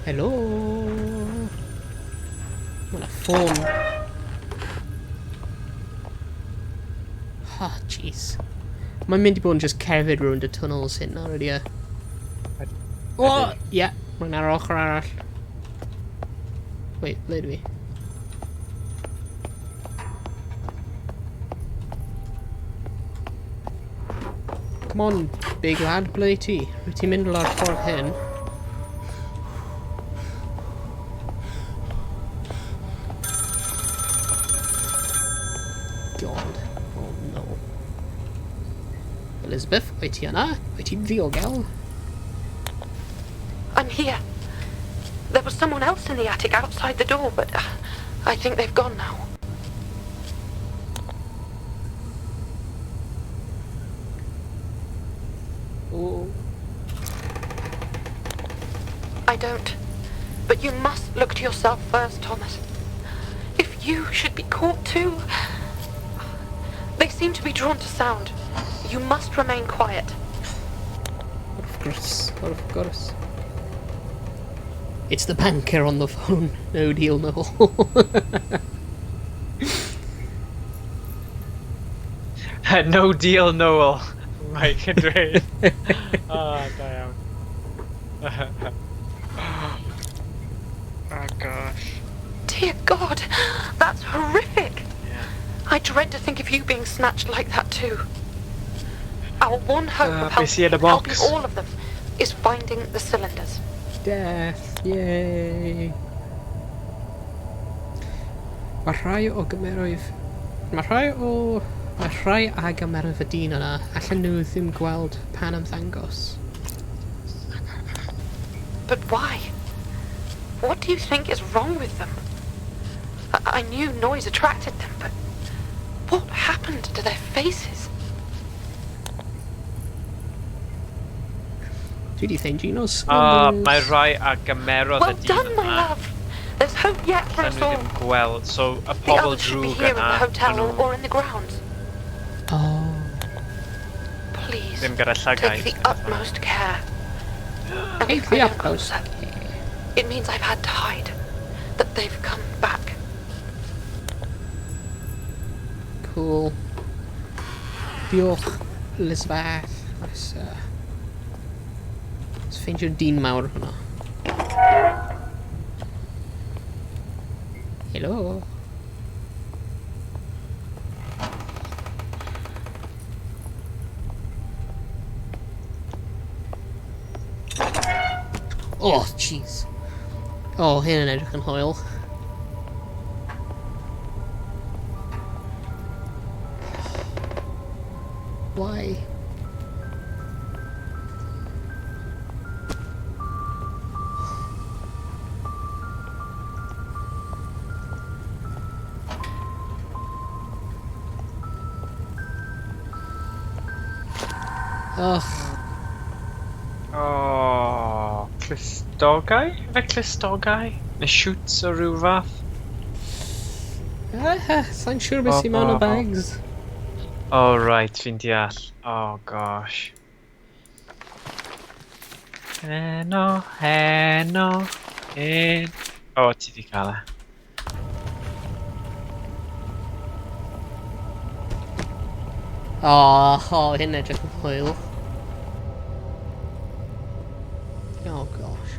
Hello. Mae'n a ffôn. Ah, jeez. Mae'n mynd i bod yn just cerdded rownd y tunnels hyn nawr ydi e? Oh, yeah, mae'n ar ochr arall. Wait, ble dwi? Come on, big lad, ble ti? Wyt ti'n mynd lawr ffordd hyn? God, oh no. Elizabeth, wyt ti yna? Wyt ti'n ddiogel? I'm here. There was someone else in the attic outside the door, but I think they've gone now. Oh. I don't. But you must look to yourself first, Thomas. If you should be caught too... They seem to be drawn to sound. You must remain quiet. Of course, of course. It's the banker on the phone. No deal, no. No deal, Noel. Mike yn dweud. Oh, da iawn. Oh, gosh. Dear God, that's horrific. Yeah. I dread to think of you being snatched like that too. Our one hope of Beth sy yn y helping box? all of them is finding the cylinders. Death, yay. Mae rhai o gymeroedd... Mae rhai o... Mae rhai a gymeroedd y dyn yna allan nhw ddim gweld pan ymddangos. But why? What do you think is wrong with them? I knew noise attracted them, but what happened to their faces? Dwi di ffeindio un o'r Ah, cylinders. mae rhai a gymerodd Well y dyn done, my yna. love. There's hope yet for us Allan nhw all. ddim gweld, so y The pobl others should be drwg here in yna, the hotel ma' nhw or in the grounds. Oh. Please, ddim gyda take llygaid. the utmost care. And Take if the I don't utmost answer, it means I've had to hide. That they've come back. Cool. Diolch, Elizabeth. Let's, let's ffeindio'r dyn mawr hwnna. Hello. Oh, jeez. Oh, hyn yn edrych yn hwyl. Why? Ugh. Oh, clustogau? Efe clustogau? Neu shoots o ryw fath? Sa'n siŵr beth sy'n mewn y Oh. bags. Oh, right, fi'n deall. Oh, gosh. Heno, heno, hen... O, ti di cael e. Oh, oh, hyn edrych yn hwyl. Oh, gosh.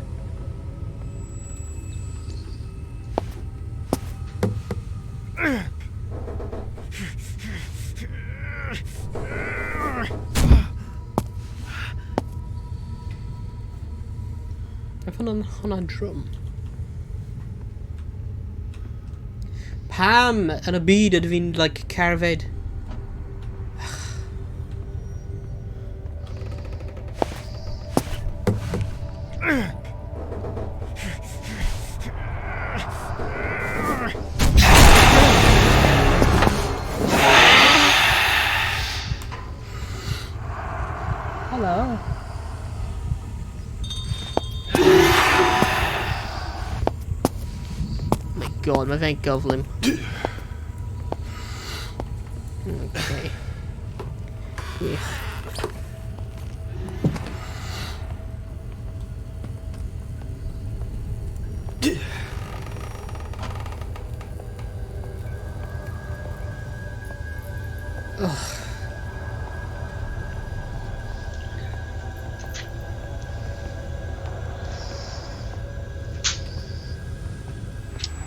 Mae hwnna'n drwm. Pam yn y byd ydw i'n, like, cerdded? Hello. Oh my god, mae fe'n gyflym. Okay. Gwych. Ugh.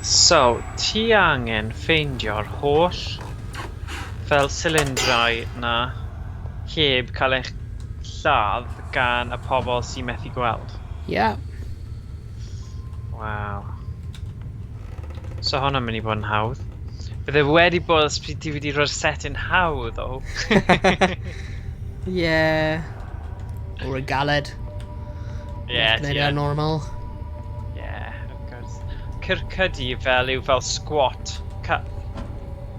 So, ti angen ffeindio'r holl fel cylindrau na heb cael eich lladd gan y pobl sy'n methu gweld. Yeah. Waw. So hwnna'n mynd i bod yn hawdd. Bydde wedi bod os ti wedi rhoi'r setting hawdd, o. Yeah. Or a galed. Yeah, Gwneud ti e'n yn. normal. Yeah, of course. Cyrcydu fel yw fel squat.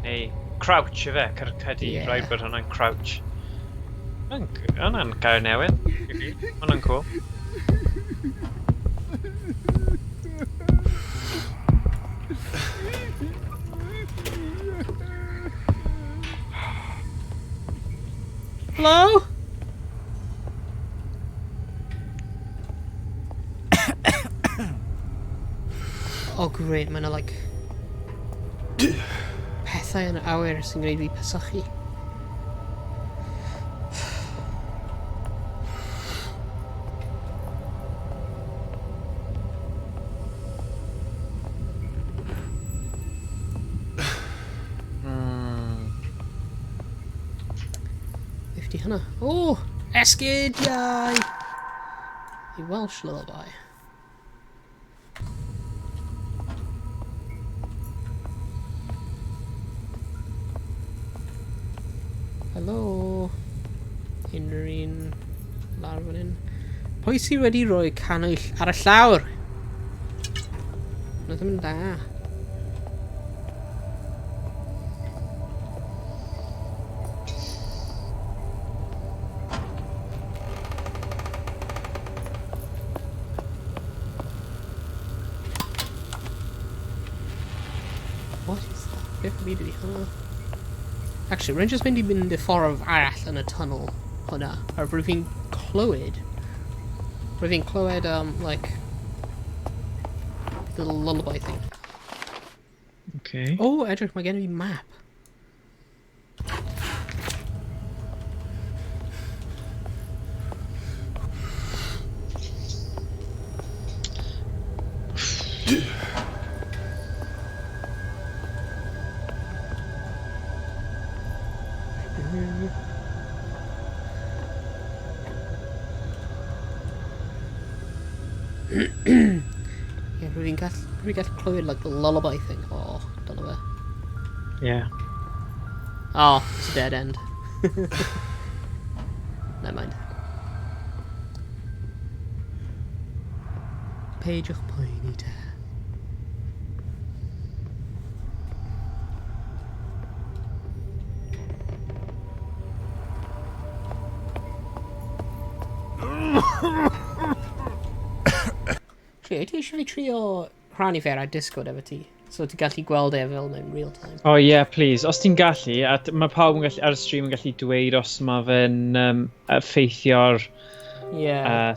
Neu crouch yfe, cyrcydu. Yeah. Rhaid bod hwnna'n crouch. Hwnna'n gair newydd. I fi. Hwnna'n cool. Hello? Oh great, mae yna like pethau yn y awyr sy'n gwneud fi pesychu. Beth di hynna? O! Esgidiau! A Welsh lullaby. Helo. Unrhyw un lawr fan hyn. Pwy sydd wedi rhoi cannwyll ar y llawr? Na ddim yn da. Beth byd ydi hwnna? Actually, rwy'n just mynd i mynd y ffordd arall yn y tunnel hwnna. A rwy'n fi'n clywed. Rwy'n fi'n clywed, like, the lullaby thing. Okay. Oh, edrych, mae gen i fi map. Yeah, rwy'n gallu clywed like the lullaby thing. Oh, dyna fe. Yeah. Oh, it's a dead end. Never mind. Peidiwch poeni te. Trio, ti eisiau fi trio rhannu fe ar Discord efo ti? So ti'n gallu gweld e fel mewn real time. Oh yeah, please. Os ti'n gallu, a mae pawb yn gallu, ar y stream yn gallu dweud os mae fe'n effeithio'r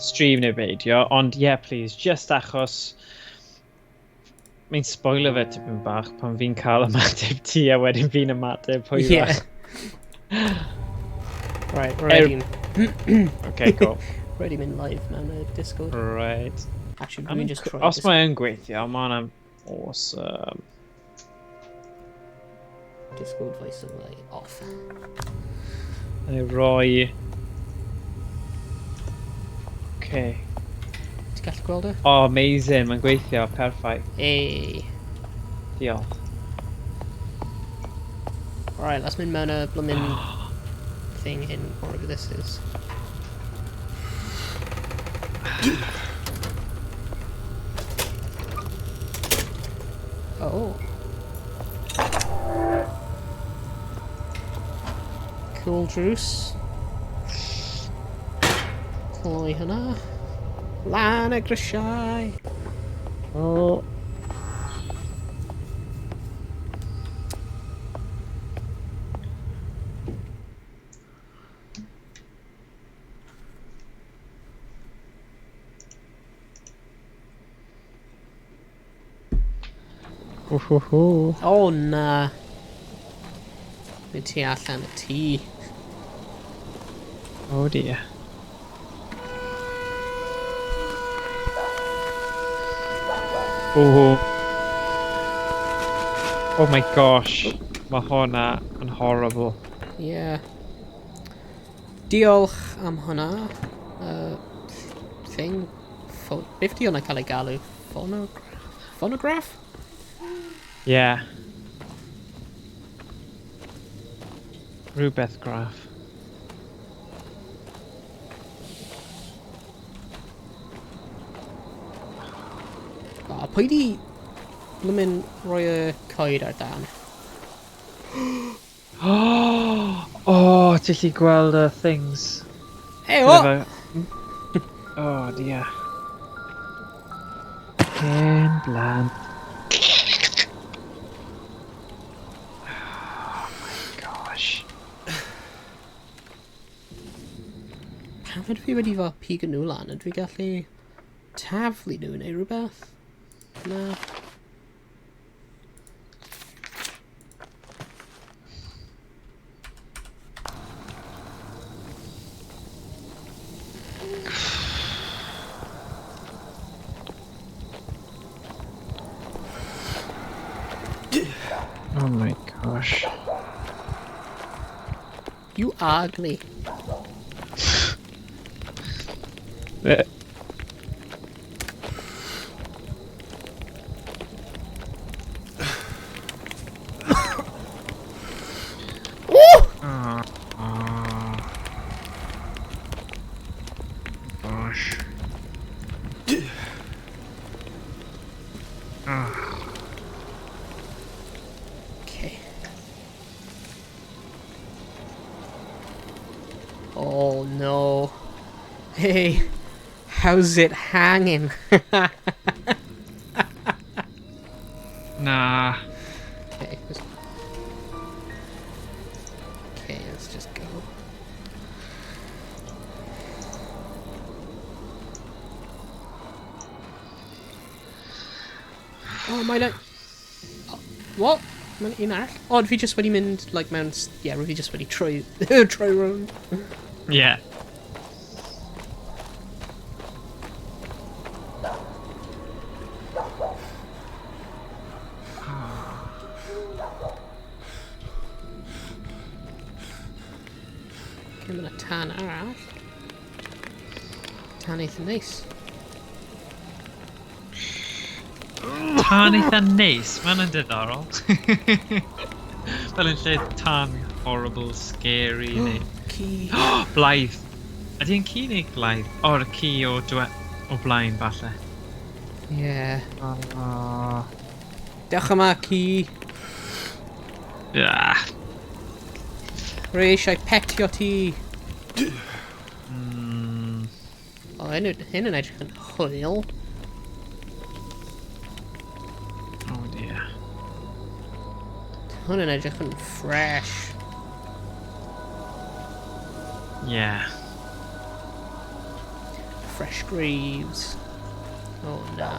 stream neu beidio, ond yeah, please, just achos mae'n spoiler fe tipyn bach pan fi'n cael ymateb ti a wedyn fi'n ymateb hwyrach. Yeah. Right, ready. Okay, cool. Ready mynd live mewn y Discord. Right. Actually, dwi'n just troi. Os mae yn gweithio, mae hwnna'n awesome. Discord voice overlay off. I roi... Okay. Ti'n gallu gweld e? Oh, amazing. Mae'n gweithio. Perffaith. Hey. Diolch. Alright, let's mynd mewn y bloomin' thing in whatever this is. Oh. Cool drws. Cloi hwnna. Lan y grisiau. Oh. Oh na. Nid ti allan y tŷ. Oh dear. Oh. Oh my gosh. Mae hwnna yn horrible. Yeah. Diolch am hwnna. Thing. Beth di hwnna cael ei galw? Phonograph? Yeah. Rhywbeth graff. Oh, pwy di bloomin' rhoi y coed ar dan? Oh, ti'n gallu gweld y things. Hey, o! Oh, dear. Hen blant. Oh my gosh. Pam ydw i wedi fel pigo nhw lan? Ydw i gallu taflu nhw neu rhywbeth? Na. Oh my gosh. You ugly. Gosh. Okay. Oh no. Hey, how's it hanging? Nah. Okay, just Oh, mae'n... Oh, what? Mae'n un arall? O, fi just wedi mynd, like, mewn... Yeah, fi just wedi troi... troi round. Yeah. Okay, mae'n tan arall. Tan eitha neis. Tân eitha neis, mae hwnna'n diddorol. Fel yn lle tân horrible, scary neu... Ci. Blaidd. Ydy e'n ci neu blaidd? O'r ci o, dwe... o blaen, falle. Yeah. Oh. Dewch yma, ci. Yeah. Rwy eisiau petio ti. O, hyn, hyn yn edrych yn hwyl. Oh dear. Hwn yn edrych yn fresh. Yeah. Fresh graves. Oh, na.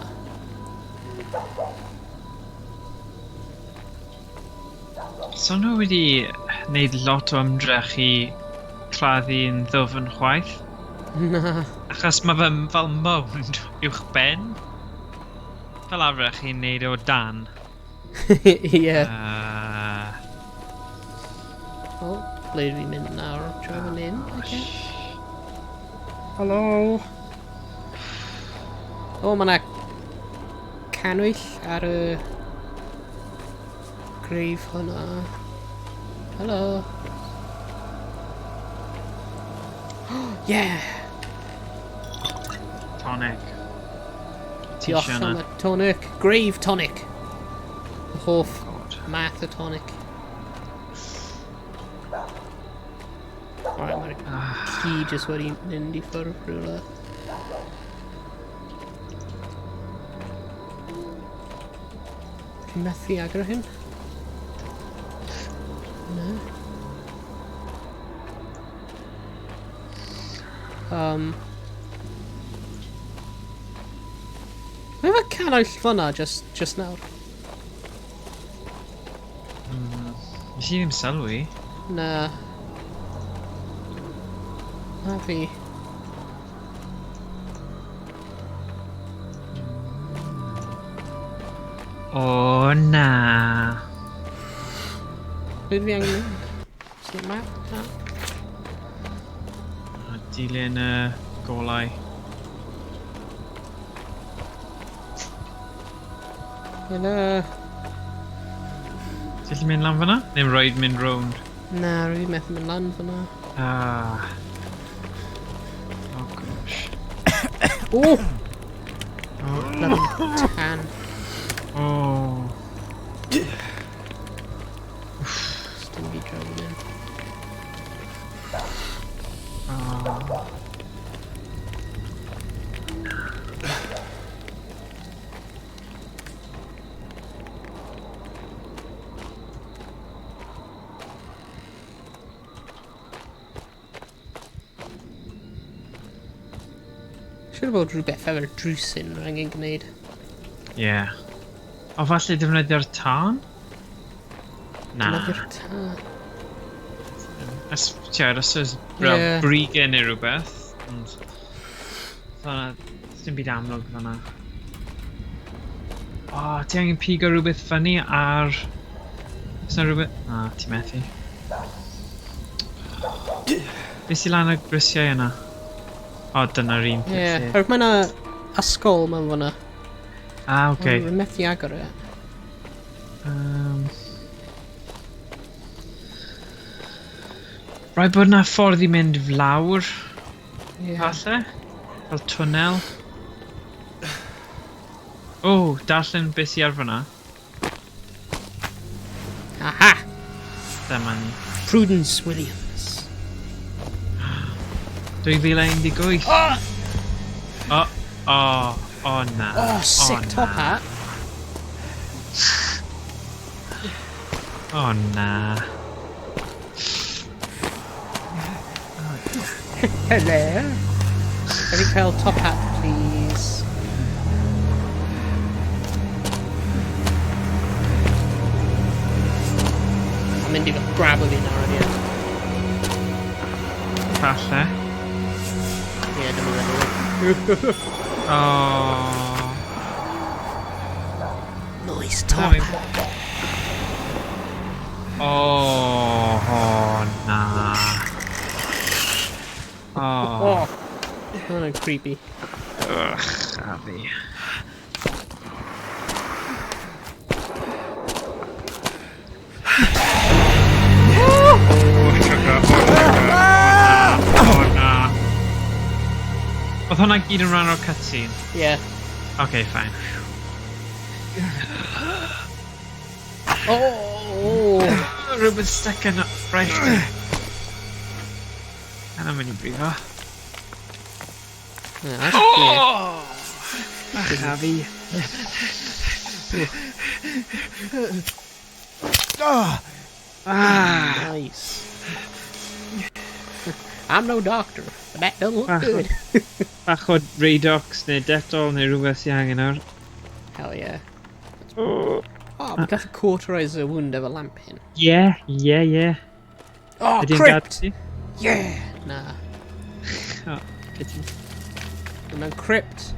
So nhw wedi wneud lot o ymdrech i claddu'n ddwfn chwaith. Na. Achos mae fe fel mound uwch ben. Fel arfer chi'n neud o dan. Ie. O, ble dwi'n mynd nawr? Draw fan hyn, I guess. Hello. O, mae yna cannwyll ar y grave hwnna. Hello. Yeah! Tonic. Ti Diolch eisiau am yna? y tonic. Grave tonic. Y hoff God. math o tonic. Alright, mae'r ci jyst wedi mynd i ffwrdd rhywle. Dwi'n methu agor hyn. Na. Mae fe canwyll fyna just nawr. Nes i ddim sylwi. Na. Na fi. O na. Ble dwi angen mynd? Is it map? Na. A dilyn y golau. Hello. Ti'n gallu mynd lan fyna? Neu rhaid mynd rownd? Na, rwy methu mynd lan fyna. Ah. Oh gosh. O! Oh. Bloody tan. Oh. Dim byd draw fan hyn. Oh. Siwr bod rhywbeth efo'r drws yn rhaid angen gwneud. Yeah. O, falle defnyddio'r tân? Na. Defnyddio'r tân. Os, ti'n os oes fel Ie. brigau neu rhywbeth. Ond... Fan'na, dim byd amlwg fan'na. O, ti angen pigo rhywbeth fyny ar... Oes 'na rhywbeth... Na, ti methu. Be sy lan y grisiau yna? O, dyna'r un Ie, peth. yeah. lle. Oherwydd mae yna ysgol mewn fan'na. Ah, oce. Ond Rwy'n methu agor e. Rhaid bod yna ffordd i mynd lawr, Ie. falle? Fel twnnel. O, darllen beth sy ar fyna. Aha! Dyma ni. Prudence Williams. 2018. O, o, o na. Oh, sick o, top na. hat. O na. Hello. Can we cael top hat, please? grab o fi nawr ydy e? Falle. Ie, dyma fe. Oh. Nice top hat. Oh, oh na. Oh. Oh. Hwnna'n creepy. Ugh, a fi. Oh, sugar, oh, sugar. Oh, na. Oedd hwnna gyd yn rhan o'r cutscene? Yeah. Okay, fine. Oh! Rhywbeth stuck yn right. Yna'n mynd i brifo. Yeah, that's clear. Oh! Ach, a fi. Ah! Ah! Nice. I'm no doctor, but that doesn't look Ah. good. Bach o Radox neu Dettol neu rhywbeth sy'n angen nawr. Hell yeah. Oh. Oh, we got to cauterize a wound of a lamp pin. Yeah, yeah, yeah. Oh, Ydy'n crypt! gad ti? Yeah! Nah. Oh, pity. Mewn crypt.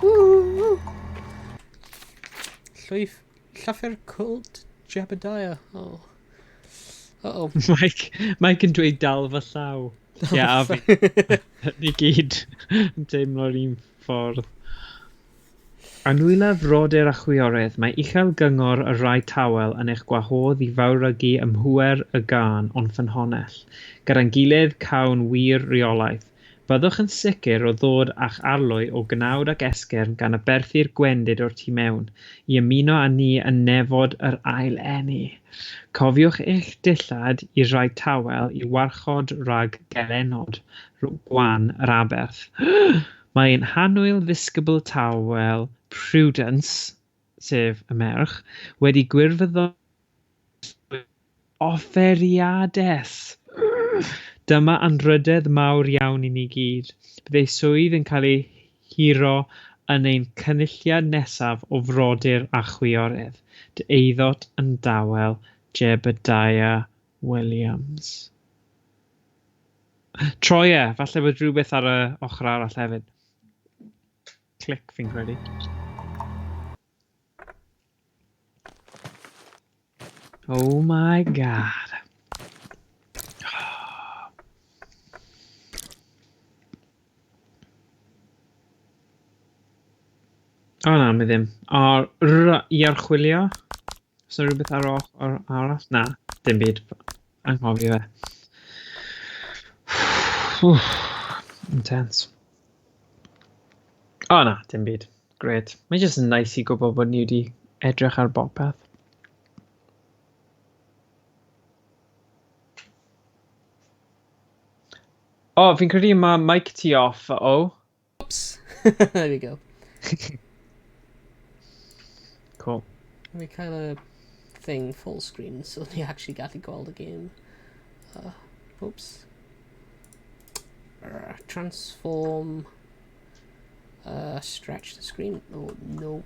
Woo! Llwyth... Llyfr cult Jebediah. Oh. Uh-oh. Mike yn dweud dal fy llaw. Ie, yeah, a fi. Ni gyd yn teimlo'r un ffordd. Anwylaf frodyr a chwiorydd, mae uchel gyngor y rai tawel yn eich gwahodd i fawrygu ym mhŵer y gân ond ffynhonnell. Gyda'n gilydd cawn wir reolaeth. Byddwch yn sicr o ddod â'ch arlwy o gnawd ac esgyrn gan aberthu'r gwendid o'r tu mewn, i ymuno â ni yn nefod yr ail eni. Cofiwch eich dillad i rai tawel i warchod rhag gelenod gwan yr aberth. Mae'n hanwyl ddisgybl tawel Prudence, sef y merch, wedi gwirfoddoli offeriades. Dyma anrhydedd mawr iawn i ni gyd. Bydd ei swydd yn cael ei hiro yn ein cynulliad nesaf o frodyr a chwiorydd. Dy eiddot yn dawel, Jebediah Williams. Troi e, falle bod rhywbeth ar y ochr arall hefyd. Clic fi'n credu. Oh my god. O na, mi ddim. O, r i archwilio? Oes 'na rhywbeth ar ochr arall? Na, dim byd. Anghofio fe. Intense. O na, dim byd. Great. Mae jyst yn nice i gwybod bod ni wedi edrych ar bopeth. O, fi'n credu mae mic ti off, o. Oops. There we go. Cool. We kind of thing full screen so ni actually gallu gweld y game. Oops. Transform. Stretch the screen. Oh no.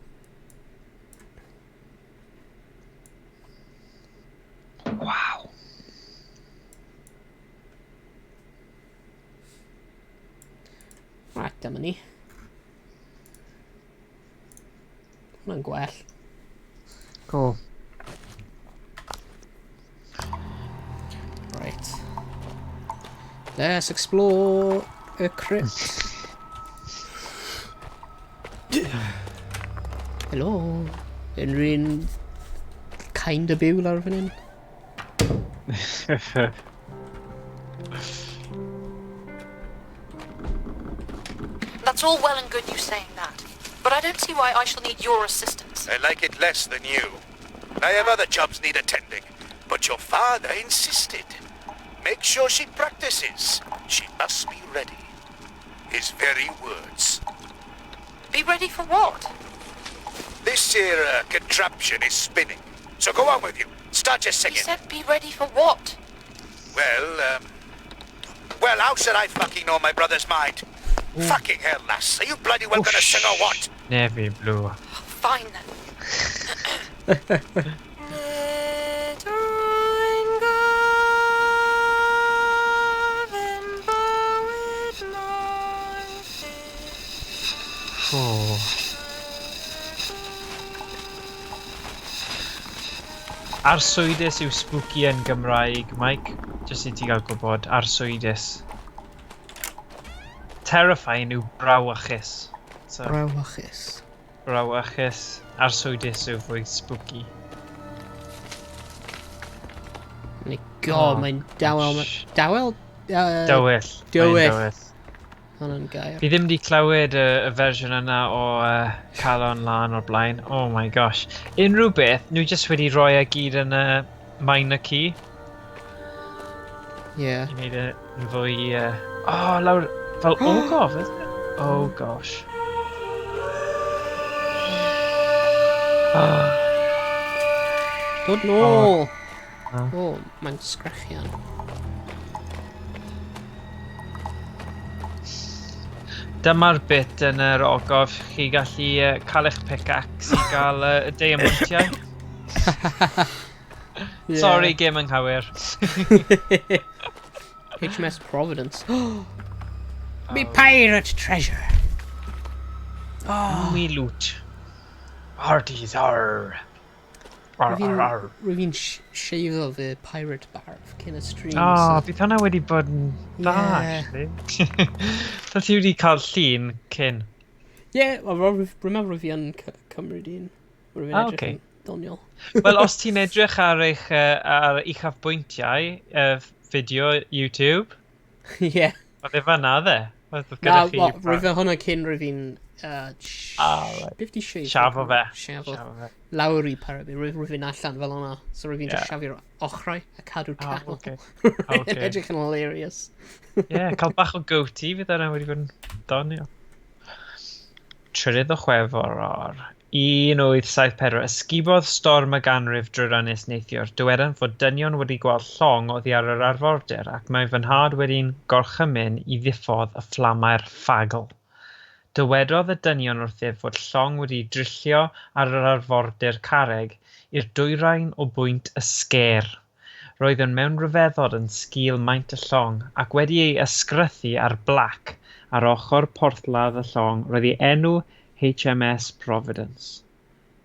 Wow. Right, dyma ni. Hwnna'n gwell. Cool. Right. Let's explore a crypt. Hello. Unrhyw un kind of byw lawr fan hyn? That's all well and good you saying that, but I don't see why I shall need your assistance. I like it less than you. I have other jobs need attending, but your father insisted. Make sure she practices. She must be ready. His very words. Be ready for what? This here contraption is spinning. So go on with you. Start your He singing. said be ready for what? Well, well, how should I fucking know my brother's mind? Fucking hell, lass. Are you bloody well gonna sing or what? Navy blue. Fine then. Oh. Arswydus yw spooky yn Gymraeg, Mike. Jyst i ti gael gwybod, arswydus. Terrifying yw brawychus. So, brawychus. Brawychus. Arswydus yw fwy spooky. My god, oh, mae'n dawel... Dawel? Dywyll. Dywyll. Hwna'n gair. Fi ddim wedi clywed y fersiwn yna o Calon Lân o'r blaen. Oh my gosh. Unrhyw beth, nhw jyst wedi rhoi e gyd yn y minor key. Yeah. I wneud e yn fwy... Oh, lawr... Fel ogof, isn't it? Oh gosh. Oh. Dod nôl! Oh, oh mae'n sgrechian. Dyma'r bit yn yr ogof chi gallu cael eich pickaxe i gael y diamantiau. Yeah. Sorry, game anghywir. HMS Providence. Me pirate treasure! Oh. Me loot. Arties arr. Ar, ar, ar. Rwy fi'n seifo fy pirate barf cyn y stream. O, oh, bydd hwnna wedi bod yn dda, actually. Ta ti wedi cael llun cyn? Ie, yeah, well, rwy'n meddwl rwy fi yn cymryd un. Rwy'n ah, edrych yn doniol. Wel, os ti'n edrych ar eich ar uchafbwyntiau fideo YouTube... Ie. Yeah. Oedd e fan'na, dde? Na, rwy'n fe hwnna cyn rwy fi'n... Right. Beth di shave? Siafo fe. Siafo. Lawr i parabyd. Rwy'n fi'n allan fel hwnna. So rwy'n fi'n just siafio'r ochrau a cadw'r canol. Oh, okay. Okay. Edrych yn hilarious. Ie, yeah, cael bach o goatee fydd yna wedi bod yn doniol. 3 Chwefror 1874. Ysgubodd storm y ganrif drwy'r ynys neithiwr. Dywedant fod dynion wedi gweld llong oddi ar yr arfordir ac mae fy nhad wedi'n gorchymyn i ddiffodd y fflamau'r ffagl. Dywedodd y dynion wrthyf fod llong wedi drillio ar yr arfordir carreg i'r dwyrain o bwynt y sgêr. Roeddwn mewn rhyfeddod yn sgil maint y llong ac wedi ei ysgrythu ar blac ar ochr porthladd y llong roedd ei enw HMS Providence.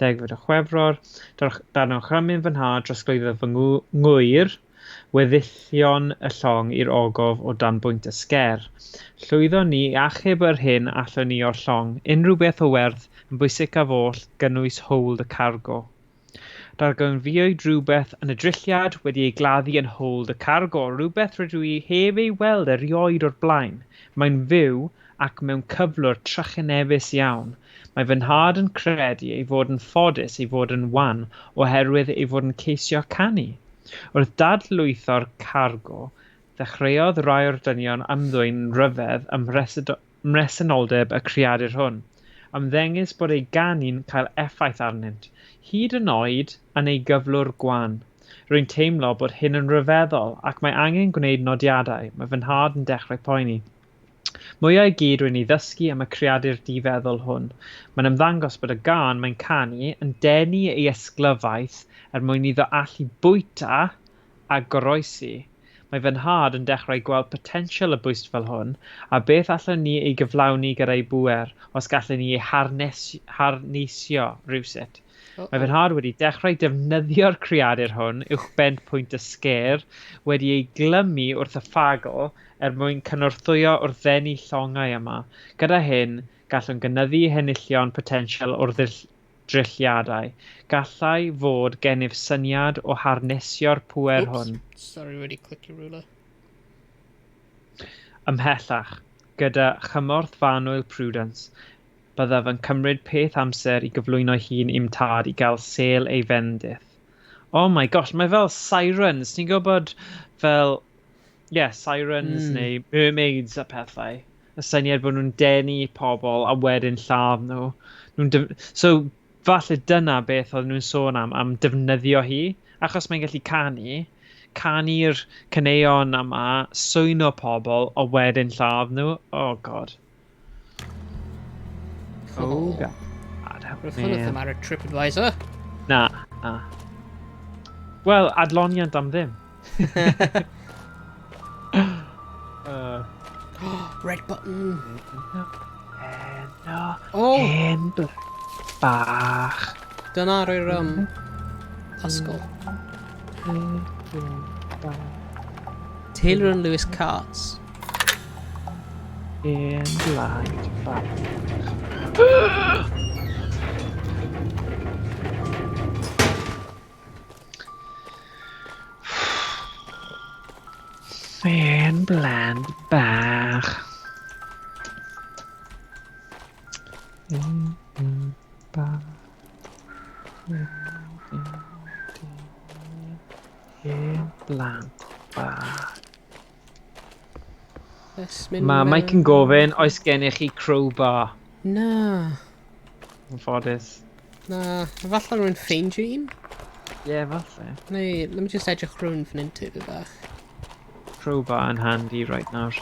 10 Chwefror, dan orchymyn fy nhad drosglwyddodd fy ngŵyr weddillion y llong i'r ogof o dan bwynt y sger. Llwyddon ni i achub yr hyn allwn ni o'r llong, unrhyw beth o werth yn bwysicaf oll gynnwys hold y cargo. Darganfuwyd rhywbeth yn y drilliad wedi ei gladdu yn hold y cargo, rhywbeth rydw i heb ei weld erioed o'r blaen. Mae'n fyw ac mewn cyflwr trychinebus iawn. Mae fy nhad yn credu ei fod yn ffodus ei fod yn wan oherwydd ei fod yn ceisio canu. Wrth dadlwytho'r cargo, ddechreuodd rai o'r dynion ymddwyn yn rhyfedd ym mhresenoldeb y creadur hwn. Ymddengys bod ei ganu'n cael effaith arnynt, hyd yn oed yn ei gyflwr gwan. Rwy'n teimlo bod hyn yn rhyfeddol ac mae angen gwneud nodiadau. Mae fy nhad yn dechrau poeni. Mwyaf i gyd rwy'n ei ddysgu am y creadur difeddwl hwn. Mae'n ymddangos bod y gân mae'n canu yn denu ei ysglyfaeth er mwyn iddo allu bwyta a goroesi. Mae fy nhad yn dechrau gweld potensial y bwystfil hwn a beth allwn ni ei gyflawni gyda'i bŵer os gallwn ni ei harneisio rhywsut. Mae fy nhad wedi dechrau defnyddio'r creadur hwn uwchben pwynt y sgêr wedi ei glymu wrth y ffagl er mwyn cynorthwyo wrth ddenu llongau yma. Gyda hyn, gallwn gynyddu henillion potensial o'r drilliadau. Gallai fod gennyf syniad o harnesio'r pŵer hwn. Sorry, wedi clicio rhywle. Ymhellach, gyda chymorth fanwyl Prudence, byddaf yn cymryd peth amser i gyflwyno hun i'm tad i gael sêl ei fendith. Oh my gosh, mae fel sirens. Ti'n gwybod fel, yeah, sirens neu mermaids a pethau. Y syniad bod nhw'n denu pobl a wedyn lladd nhw. So, falle dyna beth oedd nhw'n sôn am defnyddio hi, achos mae'n gallu canu'r caneuon yma, swyno pobl, a wedyn lladd nhw. Oh god. Oh god. Roedd hwnna ddim ar y TripAdvisor. Na, na. Wel, adloniant am ddim. Red button. No, Oh! Hen bach. Dyna rwy'r ysgol. Taylor and Lewis Carts. Hen blaid bach. Hen bland bach. Hen bach. Hen blant bach. Mae Mike yn gofyn, oes gennych chi crowbar? Na. Yn ffodus. Na, falle rwy'n ffeindio un. Ie, yeah, falle. Neu, let me just edrych rhwng fan hyn tipyn bach. Crowbar yn handy right nawr.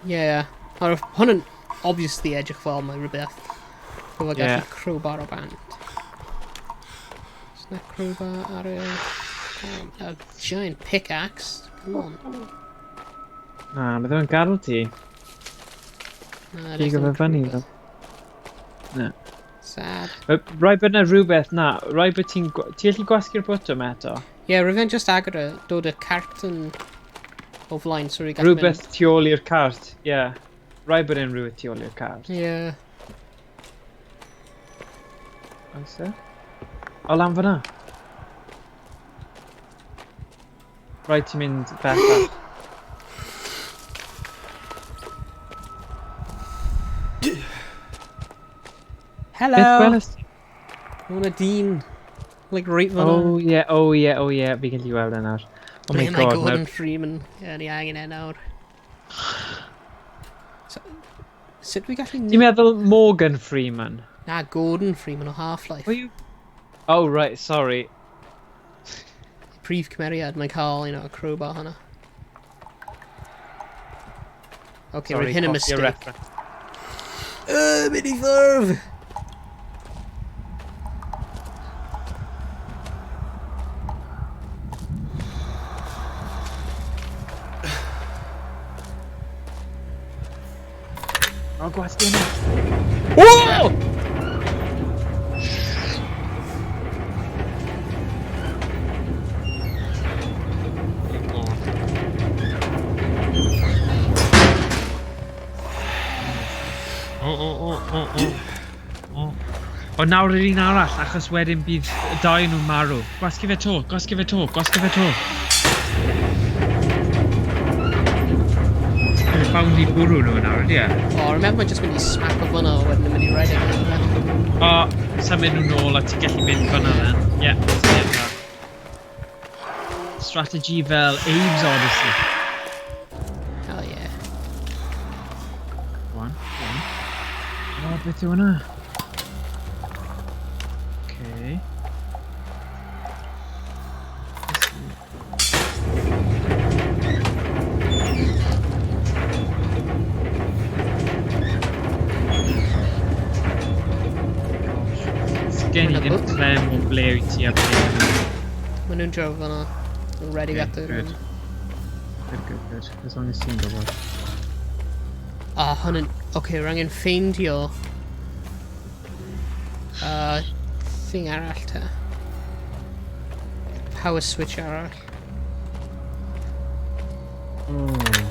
Yeah. Nawr, hwn yn obviously edrych fel mae rhywbeth. Bydd gallu yeah. Crowbar o bant. Is na crowbar ar y... A giant pickaxe. Come on. Na, mae ddim yn gadael ti. Na, Pigo fe fyny, ddo. Na. Sad. Rai bod na rhywbeth na, rai bod ti'n... Ti'n gallu gwasgu'r botwm eto? Ie, yeah, rwy'n just agor y dod y cart yn o flaen, so rwy'n gallu Rhywbeth tu ôl i'r cart, ie. Yeah. Rai bod e'n rhywbeth tu ôl i'r cart. Ie. Yeah. Oes e? O, lan fyna. Rhaid ti'n mynd bellach. Hello! Beth gwelest ti? Mae hwnna dyn. Like, right fyna. Oh yeah, oh yeah, oh yeah. Fi gallu weld e nawr. Oh my Ble mae god. Gordon Freeman? Ie, ni angen e nawr. So, sut dwi gallu... Ti'n meddwl Morgan Freeman? Na, Gordon Freeman o Half-Life. Were you... Oh right, sorry. Prif cymeriad, mae'n cael, you know, y crowbar hwnna. Okay, Sorry, roedd hyn yn colli y mistake. reference. Mynd i ffwrdd! O, gwasgu hwnna. Whoa! O, o, o, o, o. O. O, nawr yr un arall, achos wedyn bydd y dau nhw'n marw. Gwasgu fe to, gwasgu fe to, gwasgu fe to. Mae'n bound i bwrw nhw nawr, ydy e? O, remember mae'n just mynd i smack o fyna, a wedyn yn mynd i redeg yn yna. O, symud nhw nôl a ti'n gallu mynd fyna then. Ie, yeah, syniad dda. Strategy fel Abe's Odyssey. Hell yeah. Go on, go on. O, beth yw hwnna? Okay. Sgen i ddim clem o ble wyt ti a ble wyt ti. Maen nhw'n draw fyna. Nhw'n ready Okay, at the... good. Good, good, good. As long as ti'n gwybod. Ah, hwn yn... Oce, rwy'n angen ffeindio... Thing arall te. Power switch arall. Oh.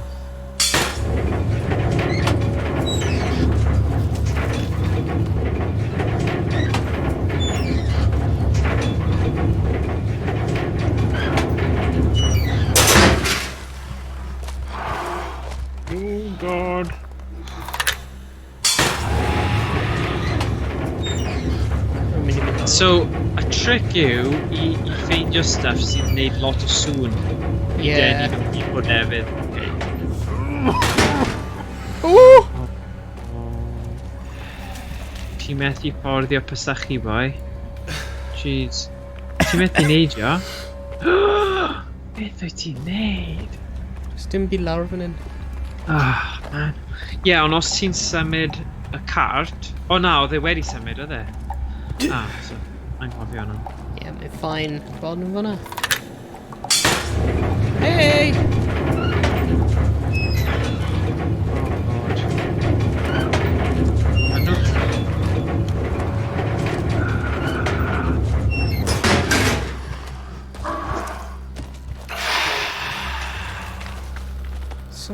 Oh God. Rwy'n mynd i mynd ar. So, y trick yw i ffeindio stuff sydd yn gwneud lot o sŵn. I Yeah. denu nhw i bod efydd. Okay. Ooh! Ti'n methu fforddio pysychu, boi. Jeez. Ti'n methu neidio? Beth wyt ti'n neud? Does dim byd lawr fan hyn. Ah, man. Ie, yeah, ond os ti'n symud y cart... O na, oedd e wedi symud, oedd e? Ah, so, anghofio hwnna. Ie, yeah, mae'n fine. Gweld nhw fan'na. Hey! Oh, God. A nhw...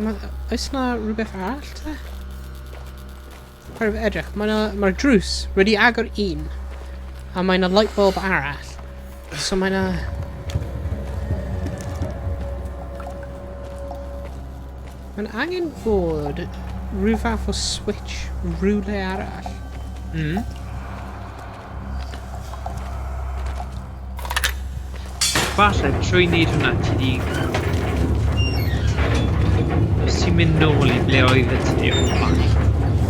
Oes na rhywbeth arall te? Paid edrych, mae'r ma drws wedi agor un. A mae yna light bulb arall. So mae yna... Mae'n angen fod rhyw fath o switch rhywle arall. Falle, trwy wneud hwnna, ti di... Os ti'n mynd nôl i ble oedd y ti o'r blaen.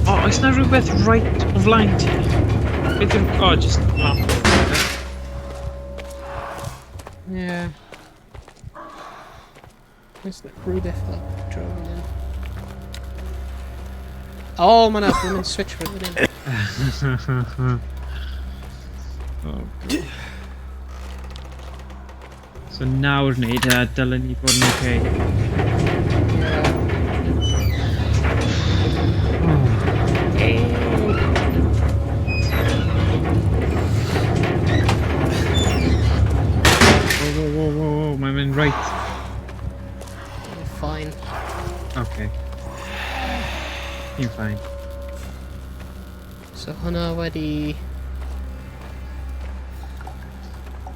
O, oes na rhywbeth right o flaen ti? Beth yw'r... O, just lamp. Yeah. Oes na rhywbeth fel drone in. Oh, mae yna blooming switch rhywun in. Oh, God. So nawr wneud e, dylen ni fod yn okay. Yeah. Oh. Hey. Whoa, whoa, whoa, whoa, whoa, mae'n mynd right. Yeah, fine. Okay. You're fine. So hwnna wedi...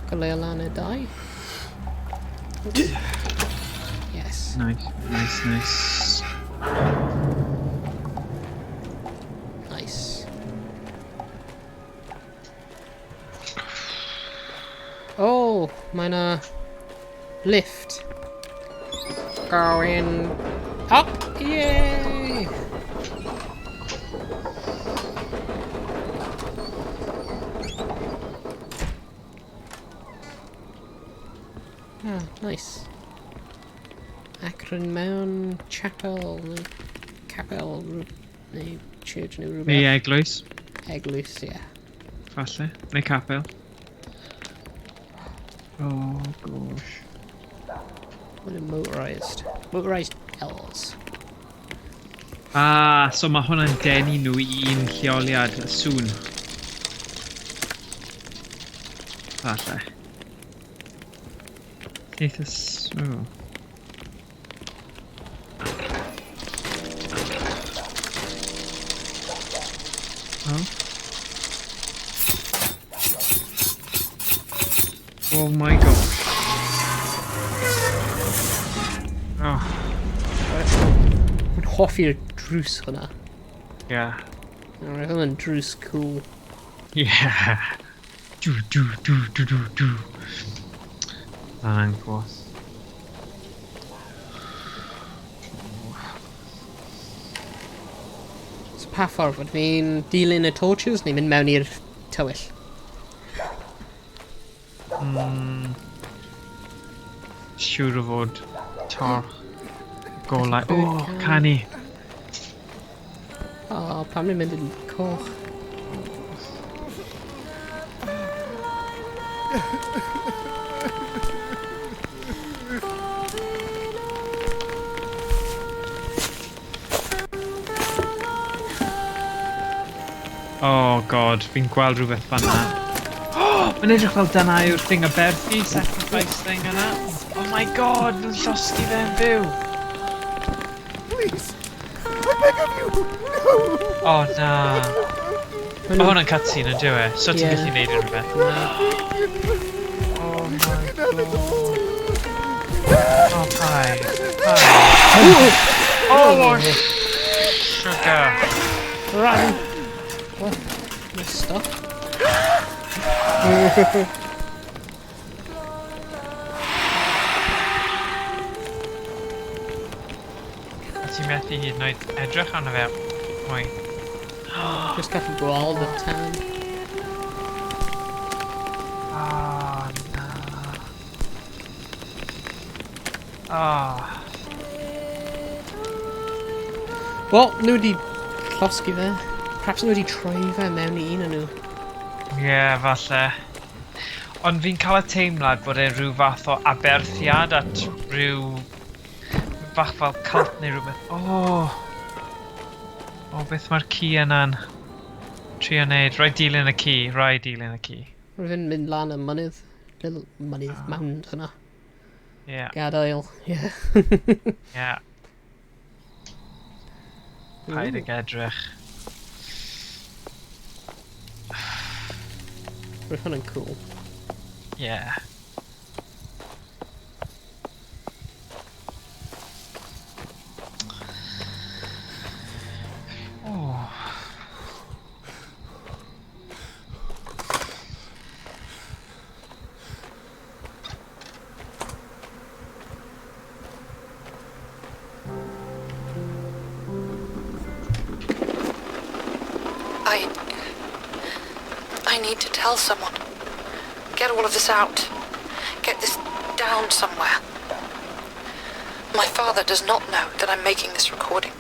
Goleo lan y dau? Yes. Nice, nice, nice. Nice. Oh, mae yna lift. Going up! Yay! Ah, nice. Acron mewn chapel, neu capel, neu church neu rhywbeth. Neu eglwys, Eglwys, ie. Yeah. Falle. Neu capel. Oh, gosh. What a motorised. Motorised bells. Ah, so mae hwnna'n denu nhw i un lleoliad y sŵn. Falle. Eitha... Oh. Oh. Oh my gosh. Oh, Dwi'n hoffi'r drws hwnna. Yeah. Roedd hwnna'n drws cool. Yeah. Do do do do do do. Hwnna'n cool. So pa ffordd? Fod fi'n dilyn y torches neu mynd mewn i'r tywyll? Siŵr o fod torch golau. O, oh, canu. O, oh, pam ni'n mynd yn coch? Oh god, fi'n gweld rhywbeth fan'na. Oh, mae'n edrych fel dyna yw'r thing aberthu, sacrifice thing yna. Oh my god, nhw'n llosgi fe'n fyw. Please! I beg of you! No! Oh na. Mae hwn yn cutscene yn dyw e, so ti'n Ie. gallu neud unrhyw beth. Na. Oh my You can have it all! Oh, paid. Paid. Oh, sugar. Run! Oh, mae'n stuck. A ti'n methu hyd yn oed edrych arno fe. Mwy. Just gallu gweld y tân. Oh, na. Oh. Wel, nhw wedi llosgi fe. Perhaps nhw wedi troi fe mewn i un o nhw. Ie, yeah, falle. Ond fi'n cael y teimlad bod e'n rhyw fath o aberthiad at rhyw bach fel cult neu rhywbeth. Oh! O, beth mae'r ci yna'n trio neud? Rhaid dilyn y ci, rhaid dilyn y ci. Rwy'n fe'n mynd lan y mynydd. Little mynydd mound yna. Ie, yeah, Gadael. Yeah. ie. Yeah. Paid ag edrych. Roedd hwnna'n cool. Yeah. Oh. I need to tell someone. Get all of this out. Get this down somewhere. My father does not know that I'm making this recording.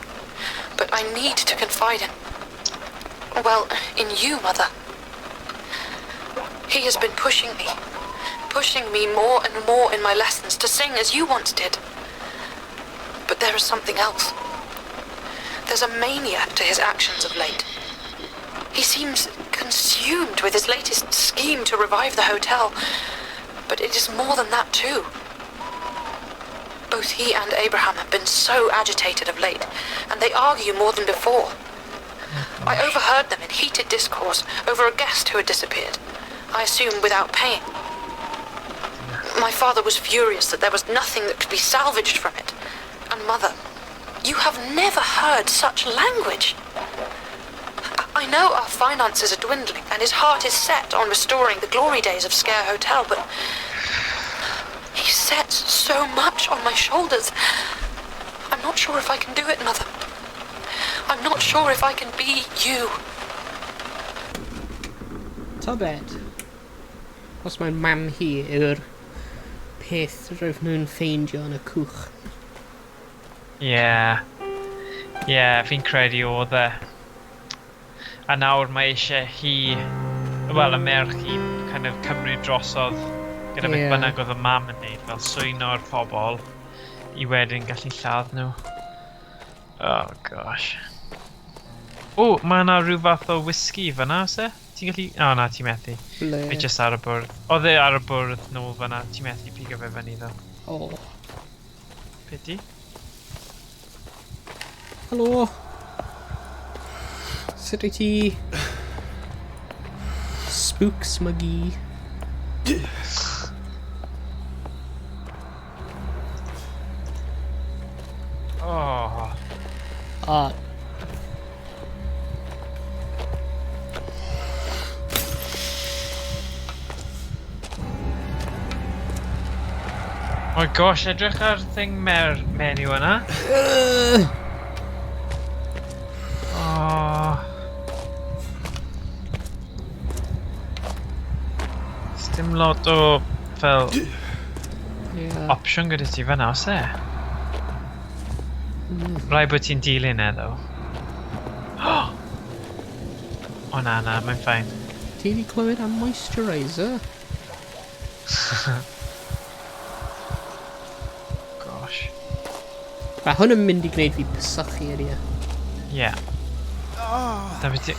But I need to confide in... Well, in you, Mother. He has been pushing me. Pushing me more and more in my lessons to sing as you once did. But there is something else. There's a mania to his actions of late. He seems consumed with his latest scheme to revive the hotel. But it is more than that, too. Both he and Abraham have been so agitated of late, and they argue more than before. I overheard them in heated discourse over a guest who had disappeared, I assume without paying. My father was furious that there was nothing that could be salvaged from it. And Mother, you have never heard such language. I know our finances are dwindling and his heart is set on restoring the glory days of Sker Hotel, but he sets so much on my shoulders. I'm not sure if I can do it, Mother. I'm not sure if I can be you. Tybed, os mae'n mam hi yw'r peth roedd nhw'n ffeindio yn y cwch. Yeah. Yeah, fi'n credu oedd e. A nawr mae eisiau hi, wel, y merch i kind of cymryd drosodd gyda beth bynnag oedd y mam yn neud, fel swyno'r pobl i wedyn gallu lladd nhw. Oh gosh. O, mae yna rhyw fath o whisky fyna, oes e? Ti'n gallu... O na, ti'n methu. Ble? Mae jyst ar y bwrdd. Oedd e ar y bwrdd nôl fyna, ti'n methu pigo fe fyny ddo. O. Pity. Helo. Sut wyt ti? Spooks McGee. Oh. Ah. Oh my gosh, edrych ar thing menyw yna. Oh. Dim lot o fel opsiwn gyda ti fan'na, oes e? Rhaid bod ti'n dilyn e, ddo. O na, na, mae'n fine. Ti wedi clywed am moisturiser? Gosh. Mae hwn yn mynd i gwneud fi pysychu ydy e. Ie. Da fi ti...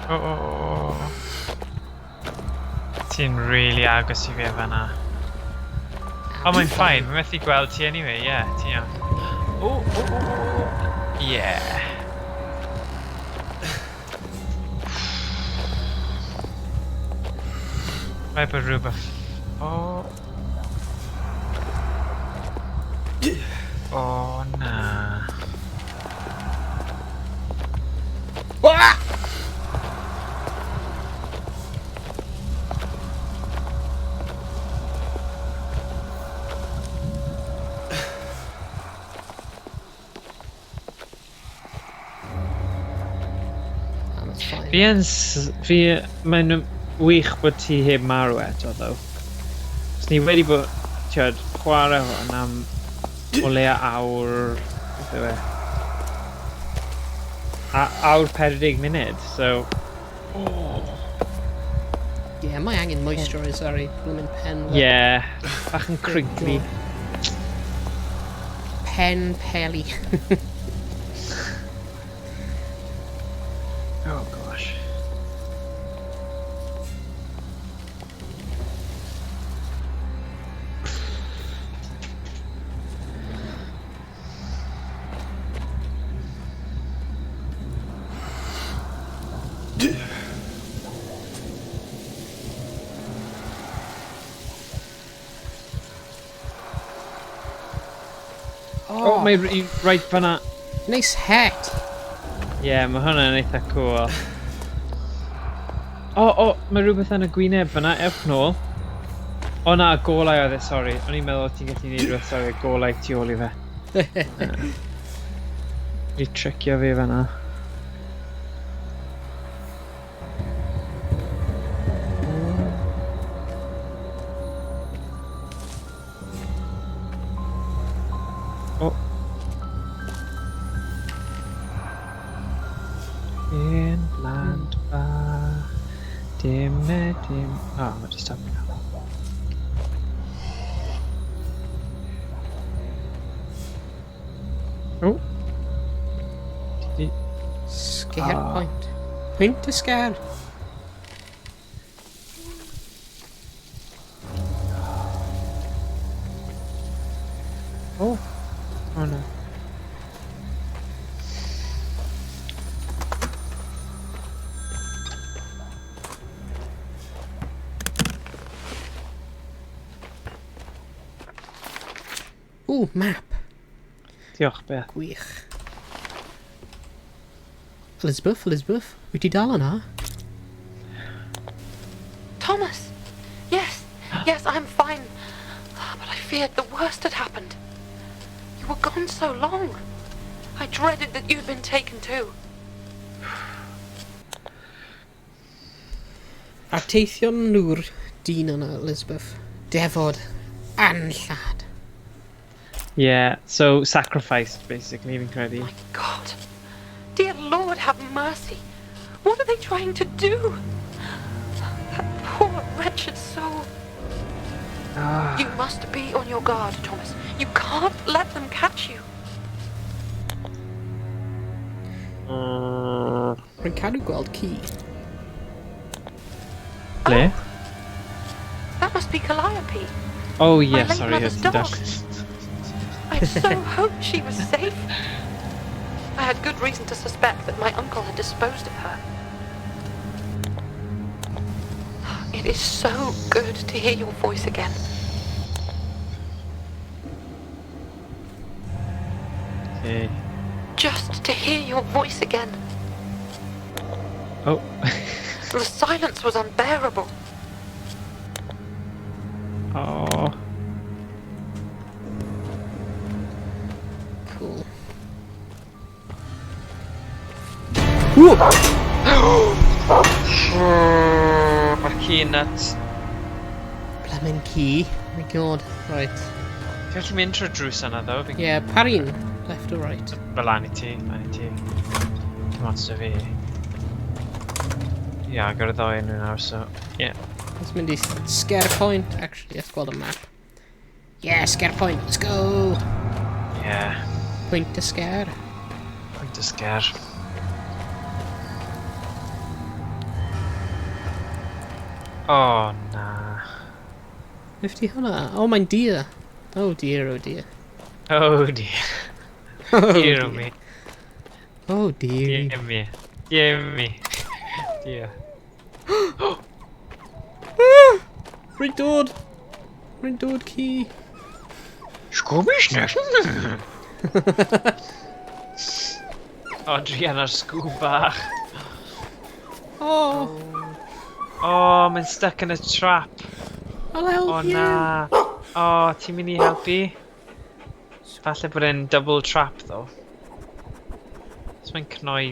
O, o, o, o. Ti'n really agos i fi fan'na. O, mae'n fine, mae'n methu gweld ti anyway, ie, yeah, ti'n iawn. O, o, o, o, ie. Rhaid bod rhywbeth... O. O, na. Ah! Fi yn... Fi... Mae'n wych bod ti heb marw eto, ddo. Os ni wedi bod, ti'od, chwarae hwn am o leia awr... Beth yw e? Awr 40 munud, so... Oh. Yeah, mae angen moisturiser ar ei bloomin' pen. Yeah, bach yn crinkly. Pen peli. Oh gosh. Oh, mae right fan'na. Nice hat. Ie, yeah, mae hwnna'n eitha cool. O, oh, mae rhywbeth yn y gwyneb fyna, ewch nôl. O na, golau oedd e, sori. O'n i'n meddwl ti'n gallu neud rhywbeth, sori, golau tu ôl i fe. Di tricio fi fan'na. O. Un blant bach. Dim e, dim... O, oh, mae di stopio. O. Scare point. Pwynt y scare. O. O na. Ooh, map. Diolch, Beth. Gwych. Elizabeth, Elizabeth, wyt ti dal yna? Thomas! Yes, yes, I'm fine. But I feared the worst had happened. You were gone so long. I dreaded that you'd been taken too. A teithio'n nhw'r dyn yna, Elizabeth. Defod anllad. Yeah, so sacrificed, basically, fi'n credu. My God. Dear Lord, have mercy. What are they trying to do? That poor, wretched soul. You must be on your guard, Thomas. You can't let them catch you. Rwy'n cadw gweld ci. Ble? That must be Calliope. Oh, yeah, My late sorry. mother's ti'n dog. dall- I so hoped she was safe. I had good reason to suspect that my uncle had disposed of her. It is so good to hear your voice again. Okay. Just to hear your voice again. Oh. The silence was unbearable. Oh. Cool. Mae'r ci yn nuts. Bleming key. My God. Right. Ti'n gallu mynd trwy'r drws yna, ddo? Fi'n Yeah, parin. Left or right? Fel lan i ti, lan i ti. Dim ots 'da fi. Ie, agor y ddoi yn nhw nawr, so... Ie. Let's mynd i scare point. Actually, let's gweld y map. Yeah, scare point. Let's go. Ie. Pwynt y scare. Pwynt y scare. Oh, na. Beth di hwnna? Oh, mae'n deer. Oh dear, oh dear. Oh dear. Oh Dear oh me. Oh dear. Dear me. Dear me. Dear. Rwy'n dod. Rwy'n dod ci. Scooby O, druan ar Scoob bach. Oh, Oh, mae'n stuck in a trap. I'll help Oh you. na. Oh, ti'n mynd i helpu? Falle bod e'n double trap, though. So mae'n cnoi.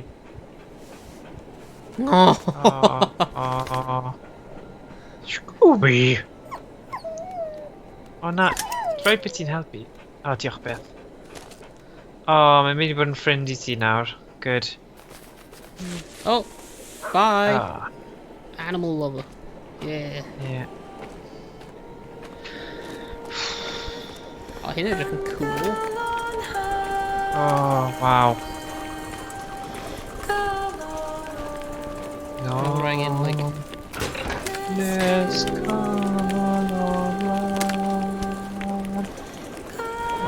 Oh. Oh, oh. Scooby! O na, rhaid beth ti'n helpu. O, diolch Beth. O, oh, mae'n mynd i bod yn ffrind i ti nawr. Good. Oh, bye. Ah, Animal lover. Yeah. yeah. Oh, hyn edrych yn cool. Oh, wow. No. We're angen, like... Let's come along.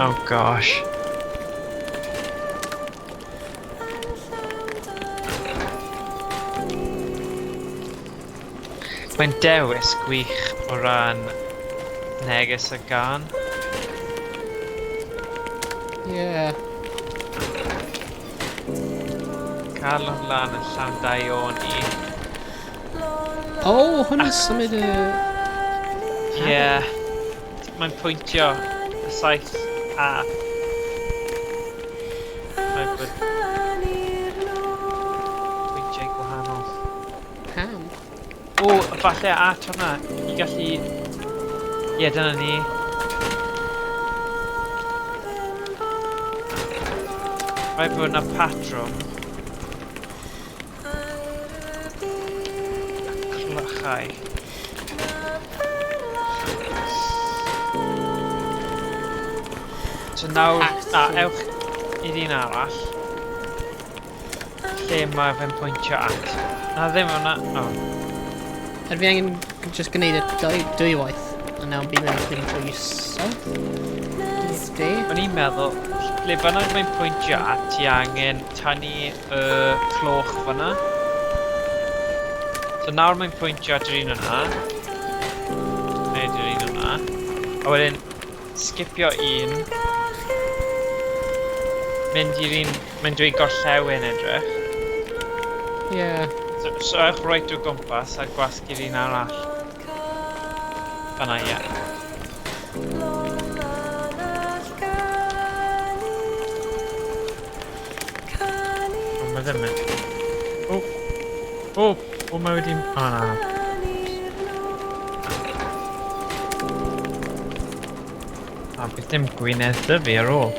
Oh gosh. Mae'n dewis gwych o ran neges y gan. Yeah. Calon lan yn llawn daioni. O, oh, hwnna'n symud y... Ie. Yeah. Mae'n pwyntio y 7 a... Mae'n bod... Pwyntiau gwahanol. Pam? O, falle at hwnna. I gallu... Ie, yeah, dyna ni. Rhaid bod yna patrwm. Clychau. So nawr, na, ewch i'r un arall. Lle mae fe'n pwyntio at. Na ddim hwnna, o. Oh. Er fi angen just gwneud y dwywaith, a nawr bydd yn pwyntio i south. De. O'n i'n meddwl, ble bynnag mae'n pwyntio at, ti angen tynnu y cloch fyna. So nawr mae'n pwyntio at yr un yna. Neu yr un yna. A wedyn, skipio un. Mynd i'r un, mae'n dweud gorllewin edrych. Yeah. So ewch reit o gwmpas a gwasgu'r un arall. Fanna, ie. Yeah. O, mae ddim yn... O! O! O, mae wedi... O, na. A, bydd dim gwynedd dy fi ar ôl.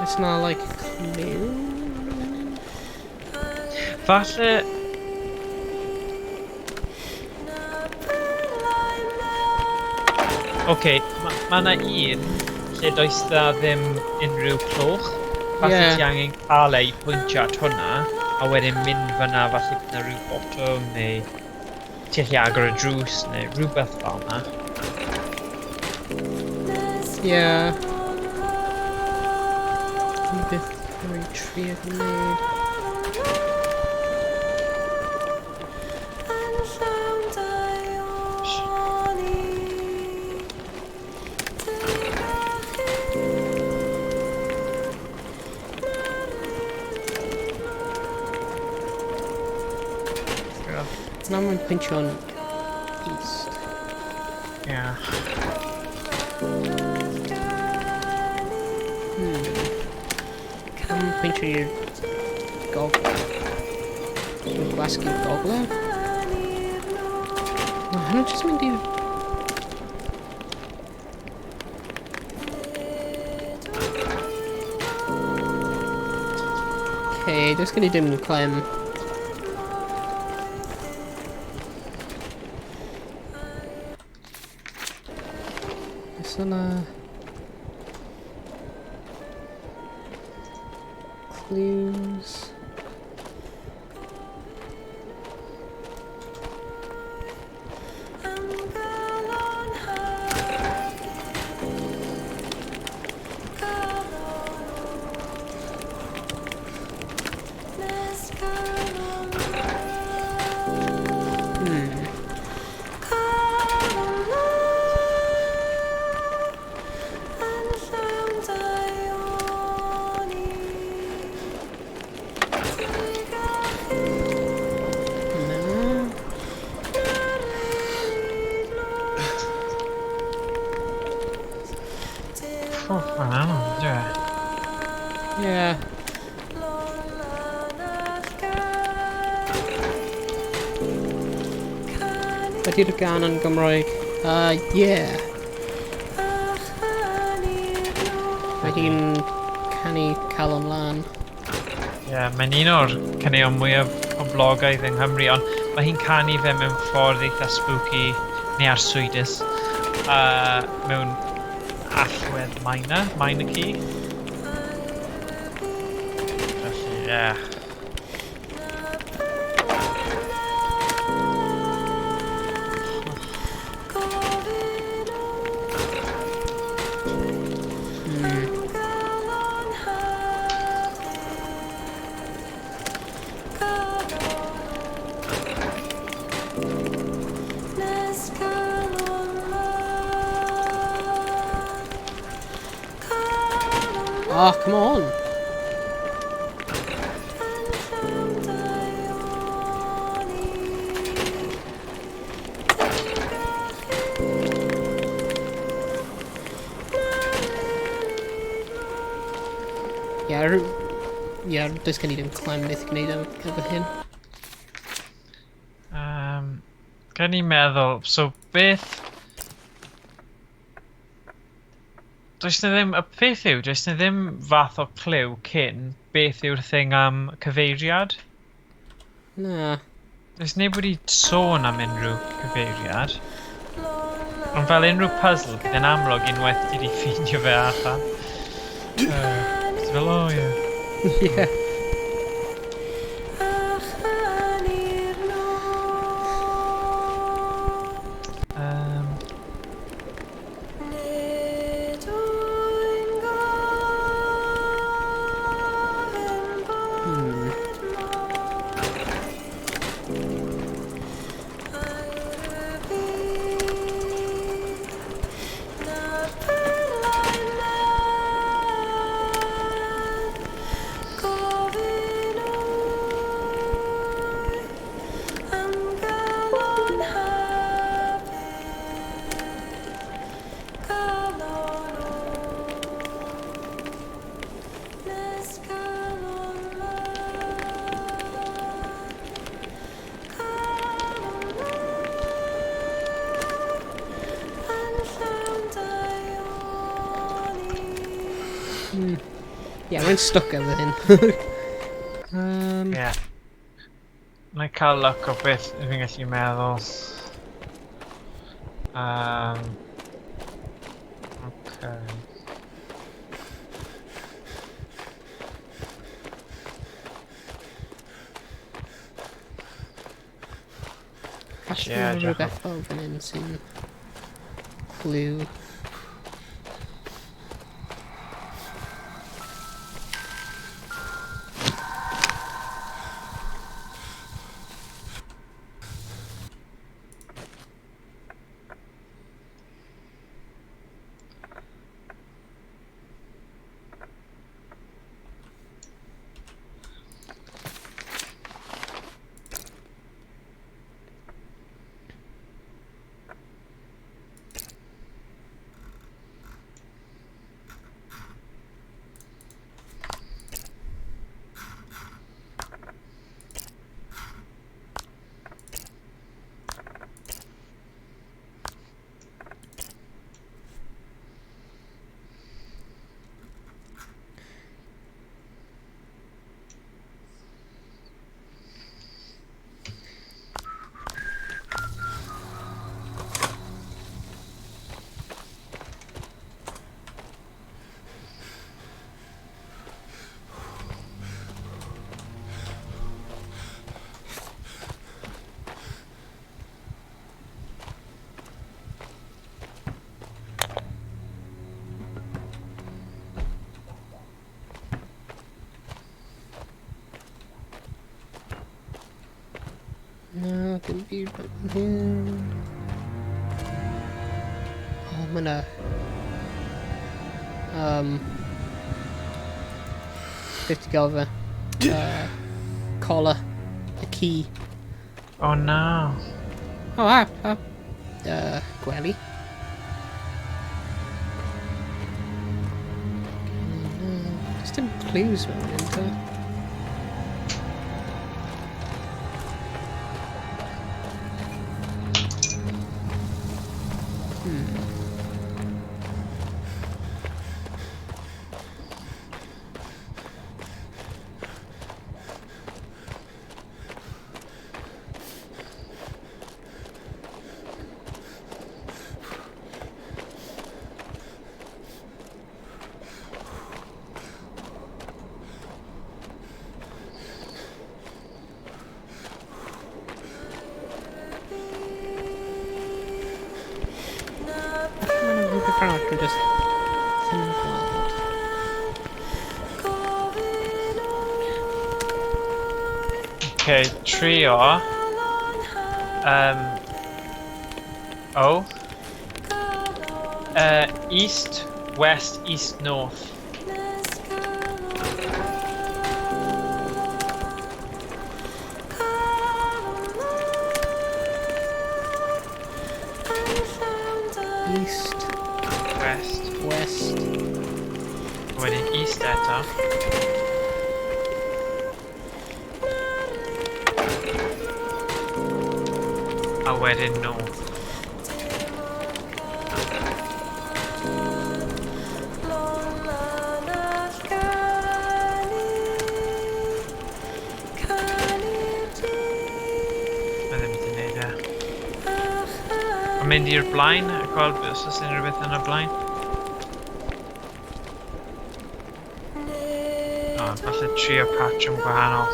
It's not like clue. Falle... Oce, okay, ma 'na un lle does 'na ddim unrhyw cloch. Falle Ie. ti angen cael ei pwyntio at hwnna, a wedyn mynd fyna, falle bydd 'na rhyw botwm, neu ti allu agor y drws, neu rhywbeth fel 'na. Yeah. Beth rwy'n trio gwneud. Nawr mae'n pwyntio'n east. Yeah. Mae'n pwyntio i'r gogledd. Dwi'n gwasgu'r gogledd. Mae hynny jyst mynd i'r... Okay, does gen i dim clem. Oes yna... Clues... Na. O, mae'n anodd, yw e? Yeah. Ydy'r gan yn Gymraeg? Yeah. Mae hi'n canu Calon Lan. Ie, yeah, mae'n un o'r caneuon mwyaf poblogaidd yng Nghymru, ond mae hi'n canu fe mewn ffordd eitha spooky neu arswydus, mewn allwedd minor, minor key. Felly, ie. Yeah. Oh, come on. Yeah, yeah, does gen i ddim clem beth i gwneud efo hyn. Gen i meddwl, so beth... Does na ddim, y peth yw, does na ddim fath o cliw cyn beth yw'r thing am cyfeiriad. Na. Does neb wedi sôn am unrhyw cyfeiriad. Ond fel unrhyw puzzle, bydd yn amlwg unwaith ti wedi ffeindio fe allan. Fel, oh, yeah. Yeah. Yeah, mae'n stuck efo hyn. Yeah. Na i cael look o beth fi'n gallu meddwl. Okay. Falle yeah, rhywbeth fel fan hyn sy'n clue. No, dim byd fan hyn. Oh, mae 'na... Beth ti gael fe? Collar. A key. Oh no. Oh, a gwely. Just dim clues mewn hyn, te. Just ddim yn gweld. Okay, trio. O. East, west, east, north. East. West. West. Wedyn east eto. A wedyn north. Mae ddim wedi gwneud e. Mae'n mynd i'r blaen a gweld os oes unrhyw beth yn y blaen. O, falle trio patrwm gwahanol.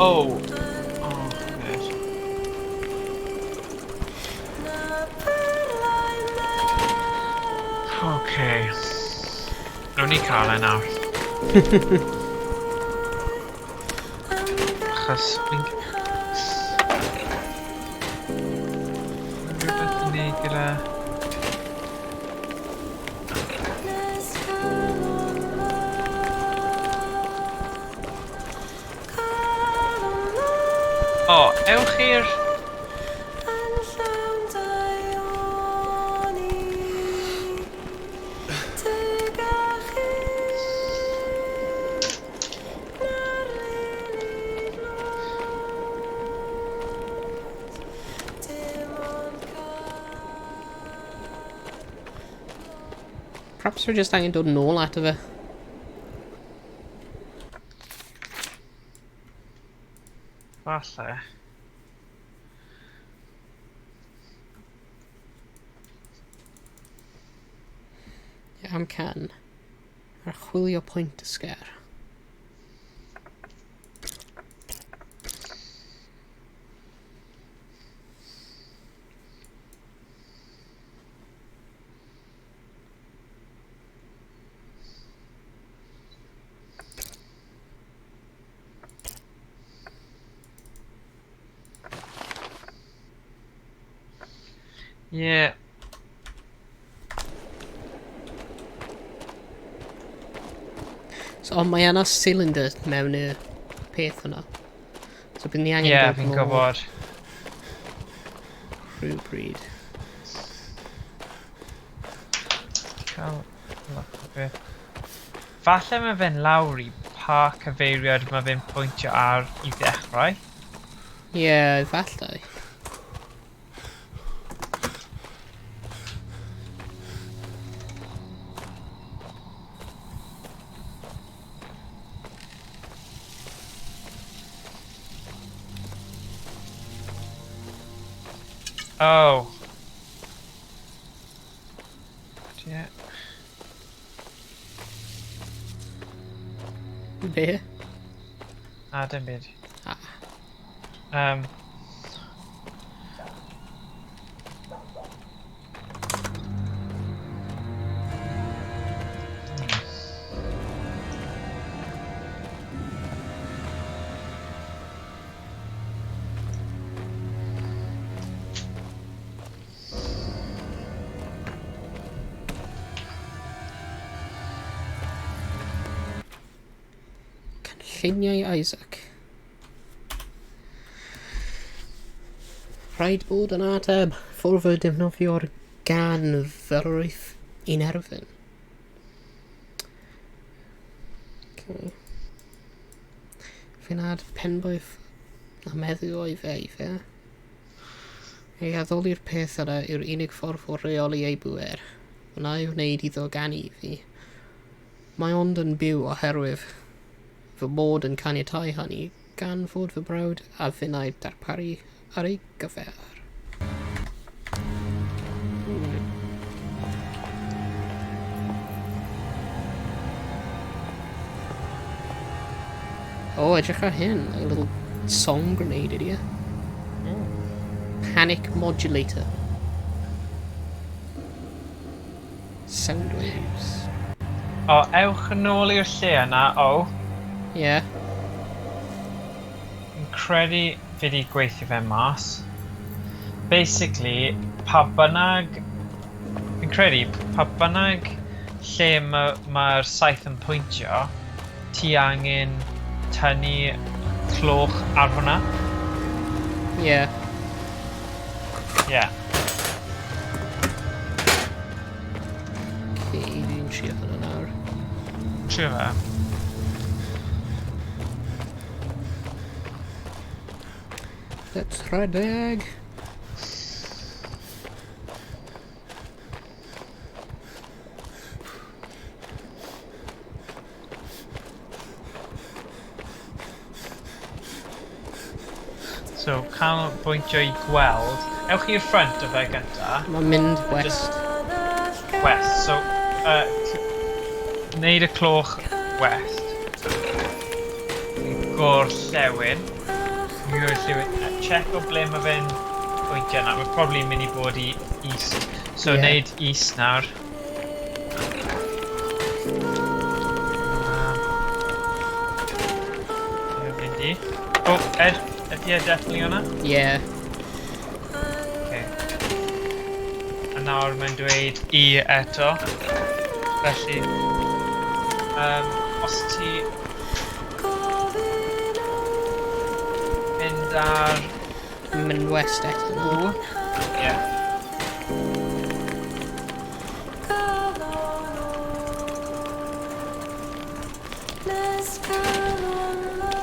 Oh! Oh, good. Okay. Nawn ni cael e nawr. Achos fi'n... Rhywbeth i wneud gyda... O, ewch i'r... Perhaps we're just angen dod nôl ato fe. Falle. Amcan. Archwilio pwynt ysger. Yeah. So, ond mae yna cylinder mewn y peth yna. So bydd ni angen Ie, dod fi'n nôl gwybod. Rhywbryd. Cael lot o beth. Falle mae fe'n lawr i pa cyfeiriad mae fe'n pwyntio ar i ddechrau. Ie, yeah, efallai. Oh. Yeah. Be? Na, dim byd. Ah. Cynlluniau Isaac. Rhaid bod yn ateb. Ffordd o defnyddio'r gan farwolaeth i'n erfyn. Okay. Fi'n ad penboeth a meddwl o'i fe i fe. Ei addoli'r peth yna yw'r unig ffordd o reoli ei bŵer. Wna i wneud iddo ganu i fi. Mae ond yn byw oherwydd fy mod yn caniatáu hynny gan fod fy brawd a finnau darparu ar ei gyfer. Oh, edrych ar hyn. A little song grenade ydi e. Panic modulator. Sound waves. O, ewch yn ôl i'r lle yna, o. Yeah. Fi'n credu fi di gweithio fe mas. Basically, pa bynnag... Fi'n credu, pa bynnag lle mae'r saeth yn pwyntio, ti angen tynnu cloch ar hwnna. Yeah. Yeah. Okay, fi'n trio hwnna nawr. Trio fe. Let's rhedeg. So, canolbwyntio i gweld. Ewch i'r front o fe gynta. Mae'n mynd west. West, so... Neud y cloch west. Gorllewin. Gorllewin. Check o ble mae fe'n pwyntio na. Mae'n probably mynd i bod i east. So, yeah. Neud east nawr. Mynd i. Oh, Ed. Ydy e definitely hwnna? Yeah. Okay. A nawr mae'n dweud i eto. Felly, os ti mynd ar... Mynd west eto. Yeah.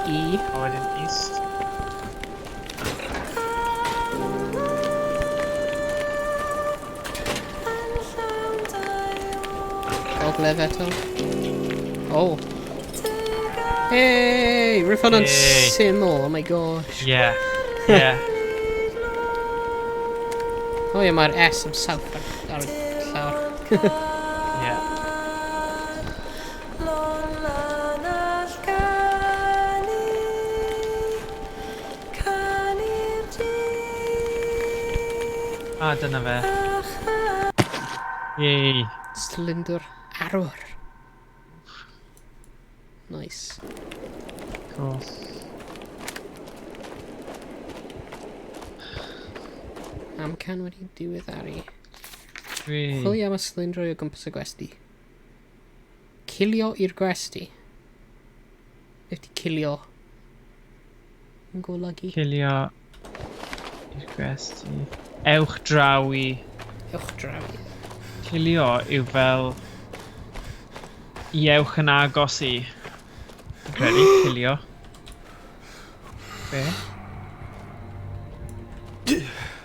E. A wedyn east. Gogledd eto. Oh. Hey! Rwy'n hwnna'n syml, oh my gosh. Yeah, yeah. Oh ie, mae'r S am south ar y llawr. Yeah. Ah, dyna fe. Yay. Cylinder arwr. Nice. Cool. Amcan wedi diweddaru. Dwi... Chwilio am y cylindrau o gwmpas y gwesty. Cilio i'r gwesty. Beth di cilio? Yn golygu. Cilio i'r gwesty. Ewch draw i... Ewch draw i. Cilio yw fel... I ewch yn agos i. Fi'n credu, cilio. Be?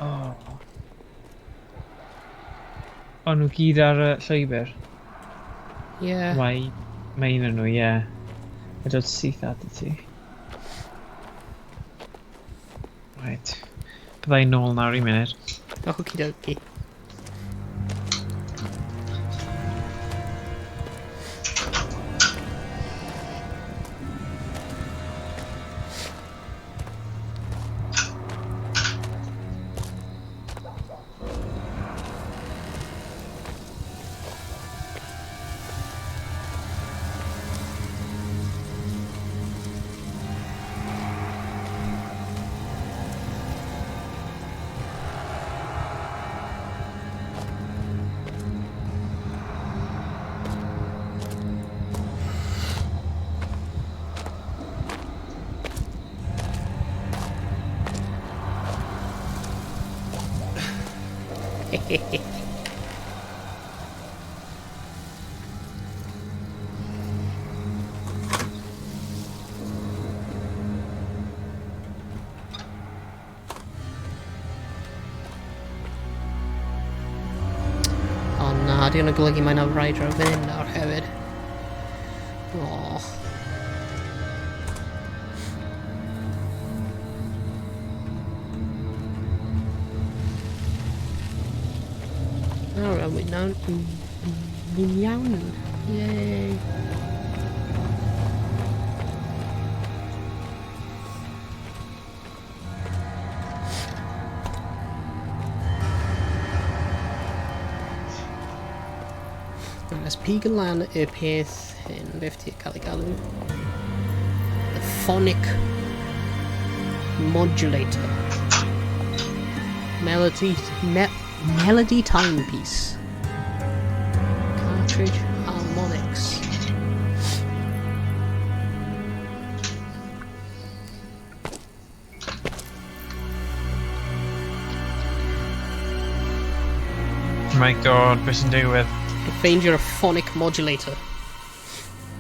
Oh. O, nhw gyd ar y llwybr. Yeah. Mae un o'n nhw, ie. Mae dod syth at y ti. Right. Bydda i nôl nawr i munud. Okie dokie. O na, di hwnna'n golygu mae 'na rhaid draw fan hyn nawr hefyd. O. Nawr, nawr, ni'n iawn. Yay. Let's pigo lan y peth hyn, beth ti'n cael ei galw? The phonic modulator. Melody timepiece. Cartridge harmonics. My god, beth sy'n digwydd? Ffeindio y phonic modulator.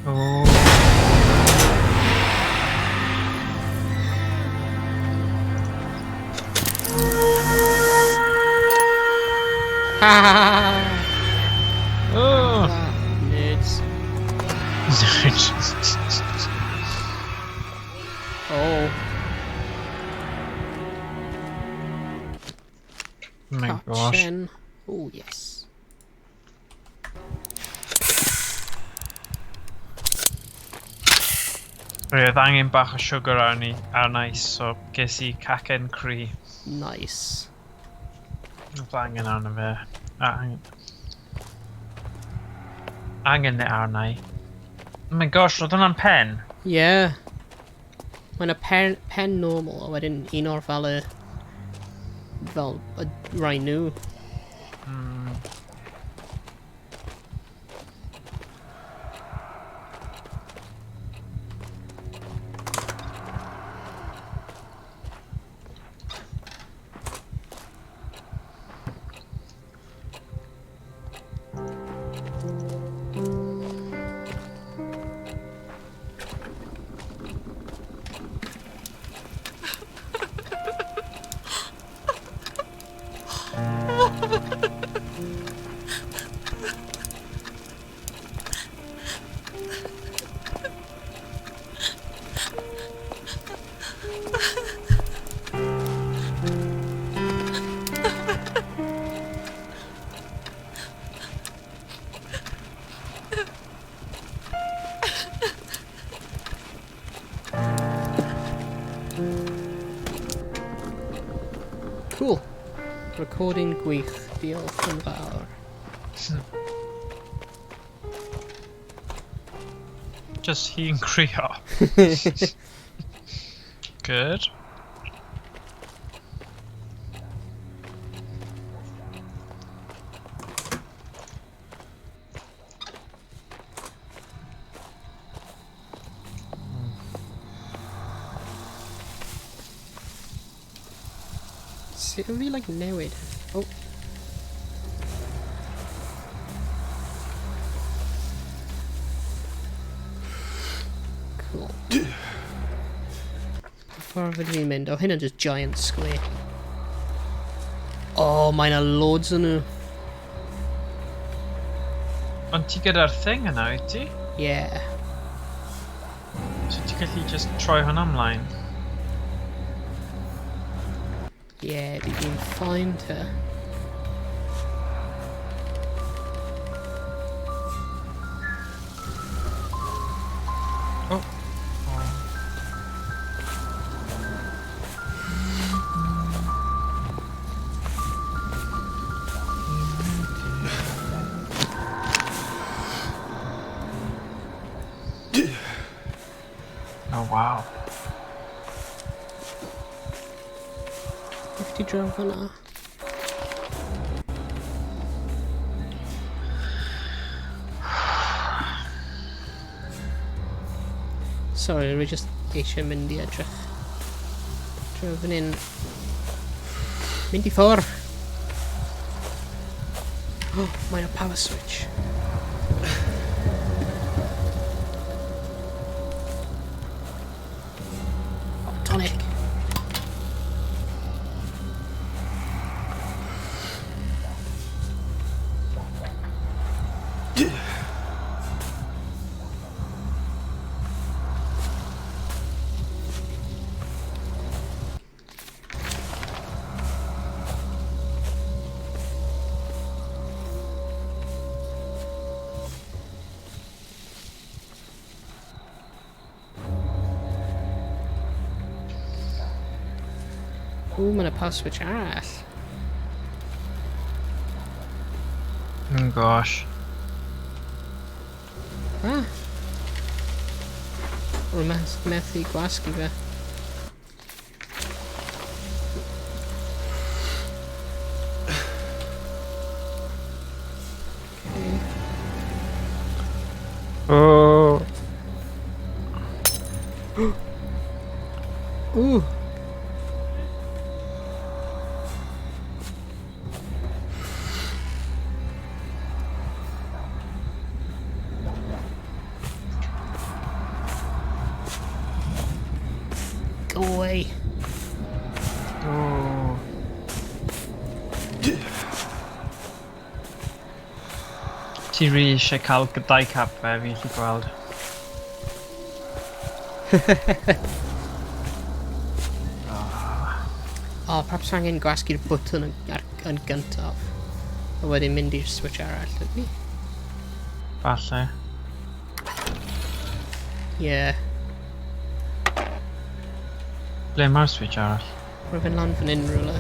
Oh. Ha ha ha! Oh. Nerds. Nerds. Oh. Oh my gosh. Chen. Oh, yes. Roedd angen bach o sugar arni, arna i, so ges i cacen cri. Nice. Oedd angen arno fe. Angen. Angen e arna i. Oh my gosh, roedd hwnna'n pen? Yeah. Mae'n y pen, pen normal, a wedyn un o'r fel y... fel y rai nhw. Cool. Recording gwych. Diolch yn fawr. Just hi'n crio. Good. Sut fi like newid? Oh. Cool. Pa ffordd ydw i'n mynd? Oh, hynna'n just giant square. Oh, mae yna loads yn nhw. Ond ti gyda'r thing yna, wyt ti? Yeah. So ti'n gallu just troi hwnna ymlaen? Yeah, bydd fi'n fine te. Oh. Oh wow. Beth ti draw fyna? Sorry, rwy just eisiau mynd i edrych. Draw fan hyn. Mynd i ffwrdd! Oh, mae'n a power switch. Oh, tonic. Ooh, mae'n a power switch arall. Oh gosh. Ah. Rwy'n methu gwasgu fe. Okay. Oh. Ooh. Ti rili eisiau cael dau cap fe, fi'n gallu gweld. O, oh, perhaps angen gwasgu'r bwtwn yn, ar, yn gyntaf. A wedyn mynd i'r switch arall, ydy? Falle. Ie. Yeah. Ble mae'r switch arall? Rwy'n fynd lan fan hyn rhywle.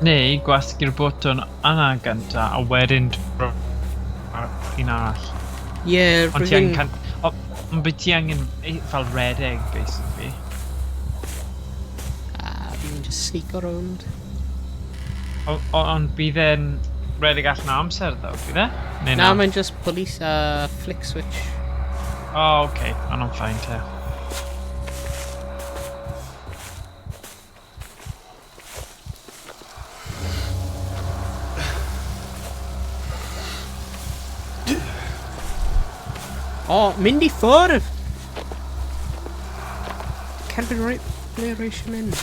Neu gwasgu'r bwtwn yna gynta a wedyn ar un arall. Ie, yeah, Ond ti angen... Ond bydd ti angen fel redeg, basically. Ah, fi'n just sneak around. Ond bydd e'n redeg allan o amser, ddo, bydd e? Neu na, mae'n just police a flick switch. Oh, okay. Ond I'm fine, te. O, oh, mynd i ffwrdd! Cerbyd reit ble rwy eisiau mynd.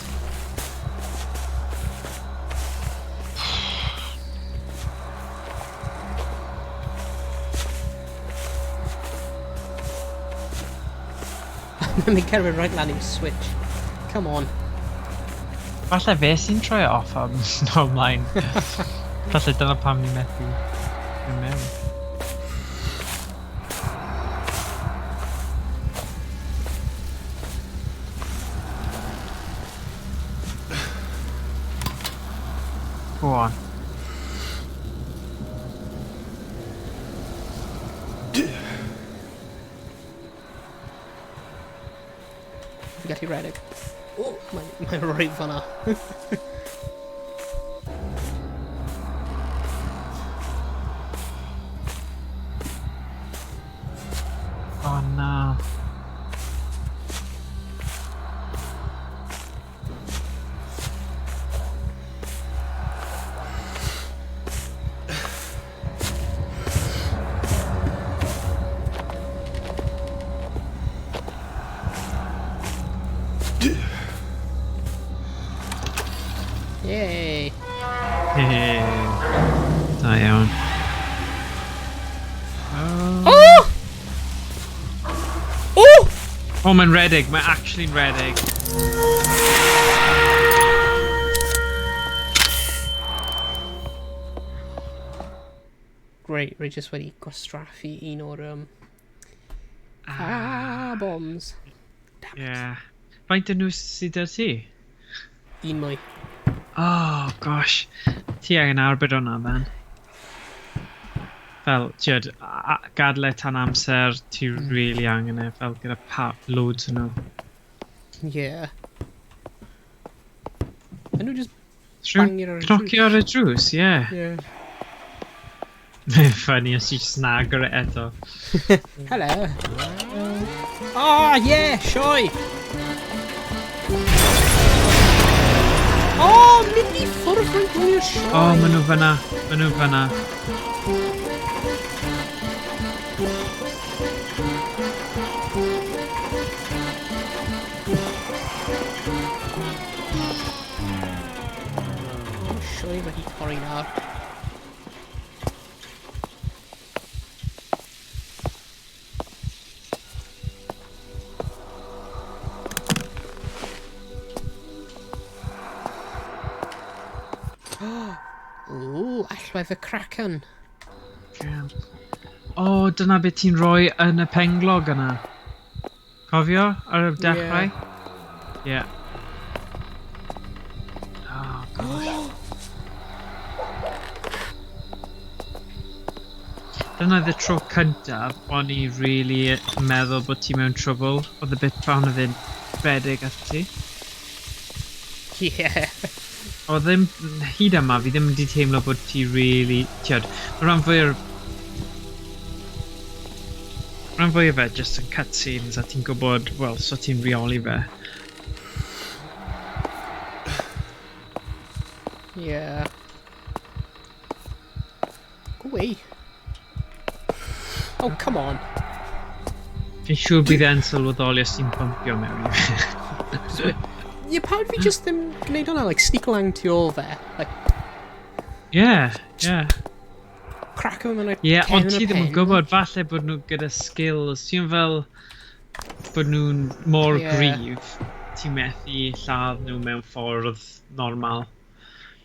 Mae'n mynd cerbyd right lan i'r switch. Come on. Falle fe sy'n troi off am no ymlaen. Falle dyna pam ni methu mynd mewn. Go on. Fi'n gallu redeg. Oh, mae'n mae reit fan'na. Oh na. Yay! Hey. Da iawn. Oh! Oh! Oh, mae'n redeg. Mae'n actually'n redeg. Great, rwy jyst wedi gwastraffu un o'r bombs. Damn it. Yeah. Faint o nhw sydd 'da ti? Un mwy. Oh, gosh. Ti angen arbed hwnna, then. Fel, ti'od, gadle tan amser, ti really angen e, fel gyda pa loads o nhw. Yeah. Maen nhw just Rhywun bangio ar y cnocio ar y drws, ie. Yeah. Mae'n funny os ti just yn agor e eto. Hello. Oh, yeah, sioe! Oh, mynd i ffwrdd rwy'n gwylio sioe! Oh, maen nhw fyna. Maen nhw fyna. Oh, sioe wedi torri nawr. Ooh, allwedd y Kraken. O, oh, dyna beth ti'n rhoi yn y penglog yna. Cofio? Ar y dechrau? Ie. Yeah. Oh, gosh. Dyna oedd y tro cyntaf o'n i really meddwl bod ti mewn trwbl. Oedd y bit pan oedd e'n redeg at ti. Yeah. Oedd ddim, hyd yma, fi ddim wedi teimlo bod ti really, ti'od, mae rhan fwy o'r... Rhan fwy o fe just yn cutscenes a ti'n gwybod, wel, so ti'n reoli fe. Yeah. Go away. Oh, come on. Fi'n siŵr bydd e'n sylweddoli os ti'n bumpio mewn i fe. Ie, pawb fi just ddim gwneud hwnna, like, sneak along tu ôl fe. Like, Yeah, yeah. Crack o mewn Ie, yeah, ond ti ddim yn gwybod, falle bod nhw gyda skills. Ti'n fel bod nhw'n mor gryf, ti'n methu lladd nhw mewn ffordd normal.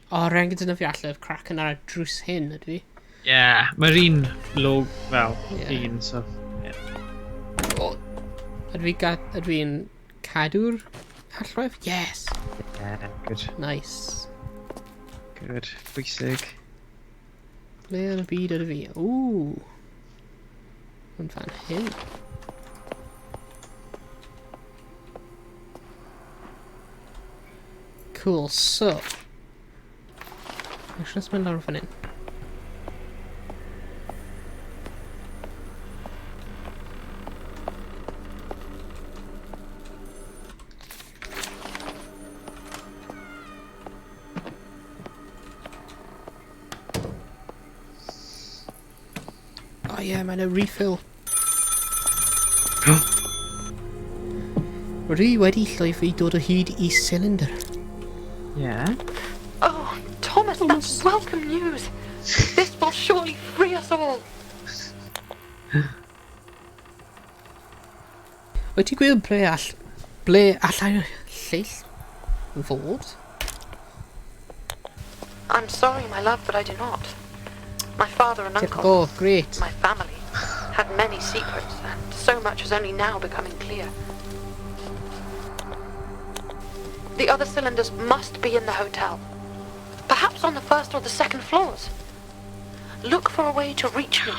O, rhaid gyda fi allaf crack yn ar y drws hyn, ydw i? Ie, yeah, mae'r un log fel un, so... Yeah. O, ydw i'n cadw'r allwedd? Yes! Yeah, good. Nice. Good. Bwysig. Ble yn y byd ydw fi? Ww. Yn fan hyn. Cool, so. Actually, let's mynd lawr fan hyn. Oh yeah, mae'n a refill. Rydw i wedi llwyddo i dod o hyd i cylinder. Yeah. Oh, Thomas, that's welcome news. This will surely free us all. Wyt ti'n gwybod ble allai'r lleill fod? I'm sorry, my love, but I do not. My father and uncle, Oh, great. my family, had many secrets, and so much is only now becoming clear. The other cylinders must be in the hotel. Perhaps on the first or the second floors. Look for a way to reach me.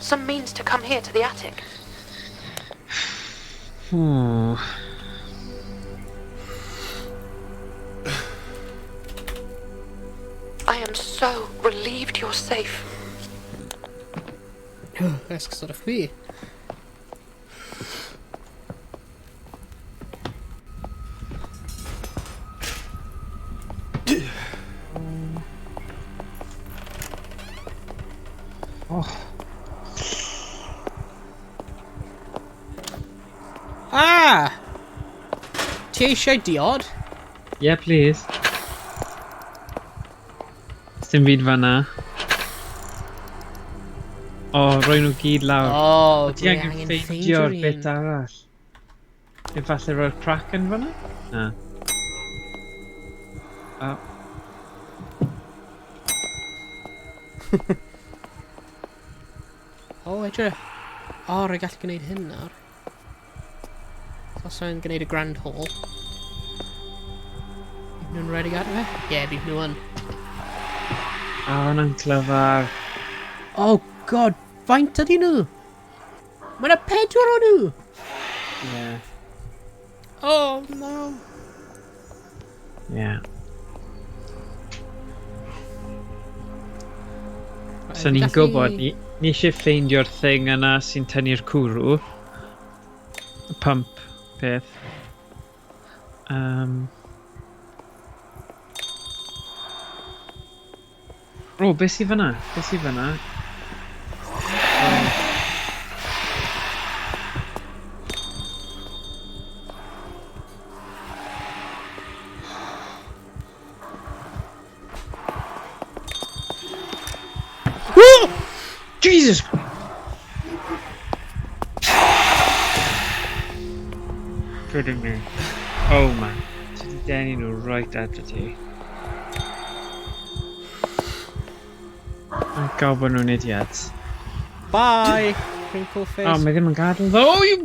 Some means to come here to the attic. I am so relieved you're safe. Esgusodwch fi. Oh. Ah! Ti eisiau diod? Yeah, please. Dim byd fan'na. O, roi nhw gyd lawr. O, Ti angen ffeindio'r bit arall. Efallai roi'r crack yn fan'na? Na. O. O, edrych. O, rhaid gallu gwneud hyn nawr. So os rhaid gwneud y Grand Hall. Bydd nhw'n ready at fe? Ie, yeah, bydd nhw yn. A, hwnna'n clyfar. Oh god, faint ydy nhw? Mae yna 4 o nhw! Yeah. Oh no. Yeah. So ni'n gwybod, ni eisiau ffeindio'r thing yna sy'n tynnu'r cwrw. Y pump peth. O, beth sy'n fyna? Beth sy'n fyna? Jesus! Kidding me. Oh man. Ti di denu nhw right at ti. Thank God bod nhw'n idiots. Bye! Crinkle face. Oh, mae ddim yn gadael. Oh, you...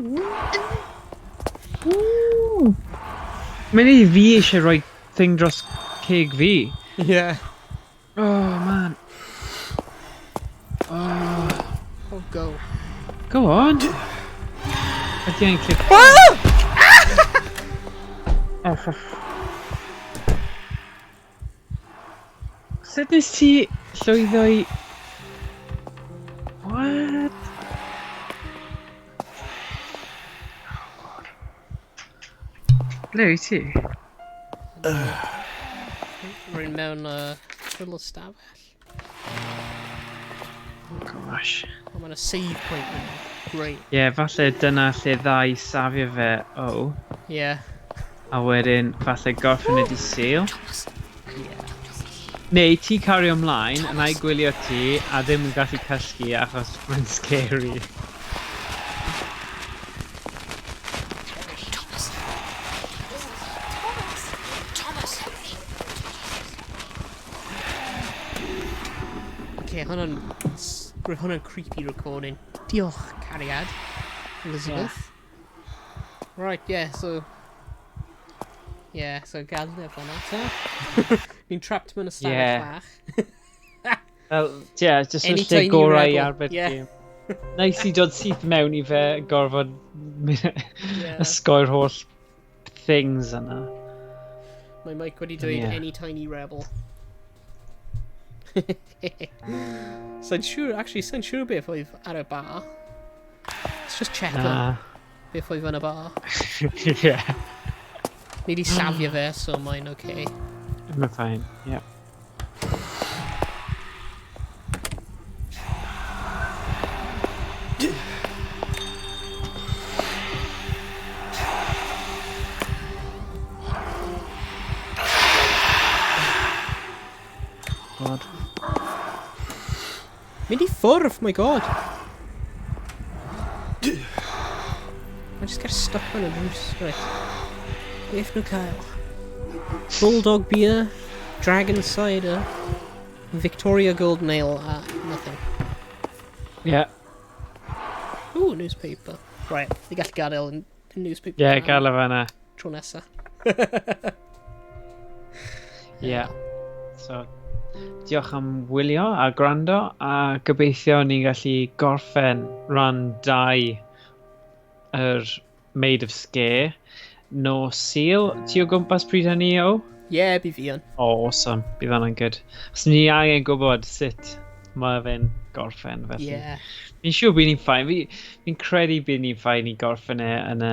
Mae'n ei fi eisiau rhoi thing dros ceg fi. Yeah. Oh, man. Oh. Oh, go. Go on. Ydy angen clic. Oh, for... Sut nes ti llwyddo i... What? Oh, God. Ble wyt ti? Rwy'n mewn little stafell. Oh gosh. Oh, mae'n a save point now. Great. Ie, yeah, falle dyna lle dda i safio fe. Oh. Yeah. A wedyn, falle gorffen ydi seal. Yeah. Neu ti cario ymlaen, a na i gwylio ti, a ddim yn gallu cysgu achos mae'n scary. Thomas. Thomas. Thomas. Okay, hwnna'n... Roedd hwnna'n creepy recording. Diolch, cariad. Elizabeth. Yeah. Right, yeah, so... Yeah, so gadael e fel ta. Ni'n trapped mewn ystafell Yeah. fach. Fel, yeah, just y Any lle tiny gorau i rebel, arbed yeah. game. Nice i dod syth mewn i fe gorfod Yeah. ysgoi'r holl things yna. Mae Mike wedi dweud Yeah. any tiny rebel. Sa'n siŵr, actually, sa'n siŵr beth oedd ar y bar. Let's just check Na. beth oedd yn y bar. Yeah. Ni di safio fe, so mae'n okay. Mae'n fine, yeah. God. Mynd i ffwrdd, my god. I just get stuck on a drws. Right. Beth nhw cael? Bulldog beer, Dragon cider, Victoria Golden Ale, a nothing. Yeah, Ooh, newspaper. Right, ni gallu gadael yn yn newspaper. yeah, am gael e fan'na. Tro nesa. Yeah. So, diolch am wylio a gwrando, a gobeithio ni'n gallu gorffen rhan 2 yr Maid of Scare nos Sul. Ti o gwmpas pryd hynny, o? Yeah, bydd fi yn. Oh, awesome. Bydd hwnna'n good. Os ni angen gwybod sut mae fe'n gorffen, felly. Yeah. Fi'n siŵr bydd ni'n fine. Fi'n credu bydd ni'n fine i gorffen e yn y,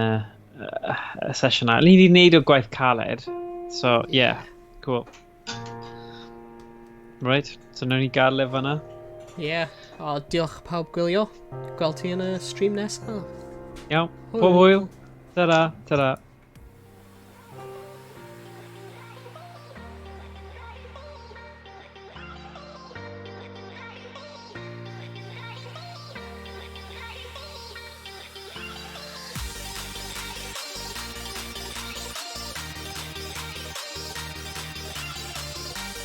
y sesiwn yna. Ni wedi gwneud o gwaith caled. So, yeah, cool. Right, so nawn ni gadael e fan'na. Yeah. O, diolch pawb gwylio. Gweld ti yn y stream nesaf. Iawn, pob hwyl. Ta-ra, ta-ra.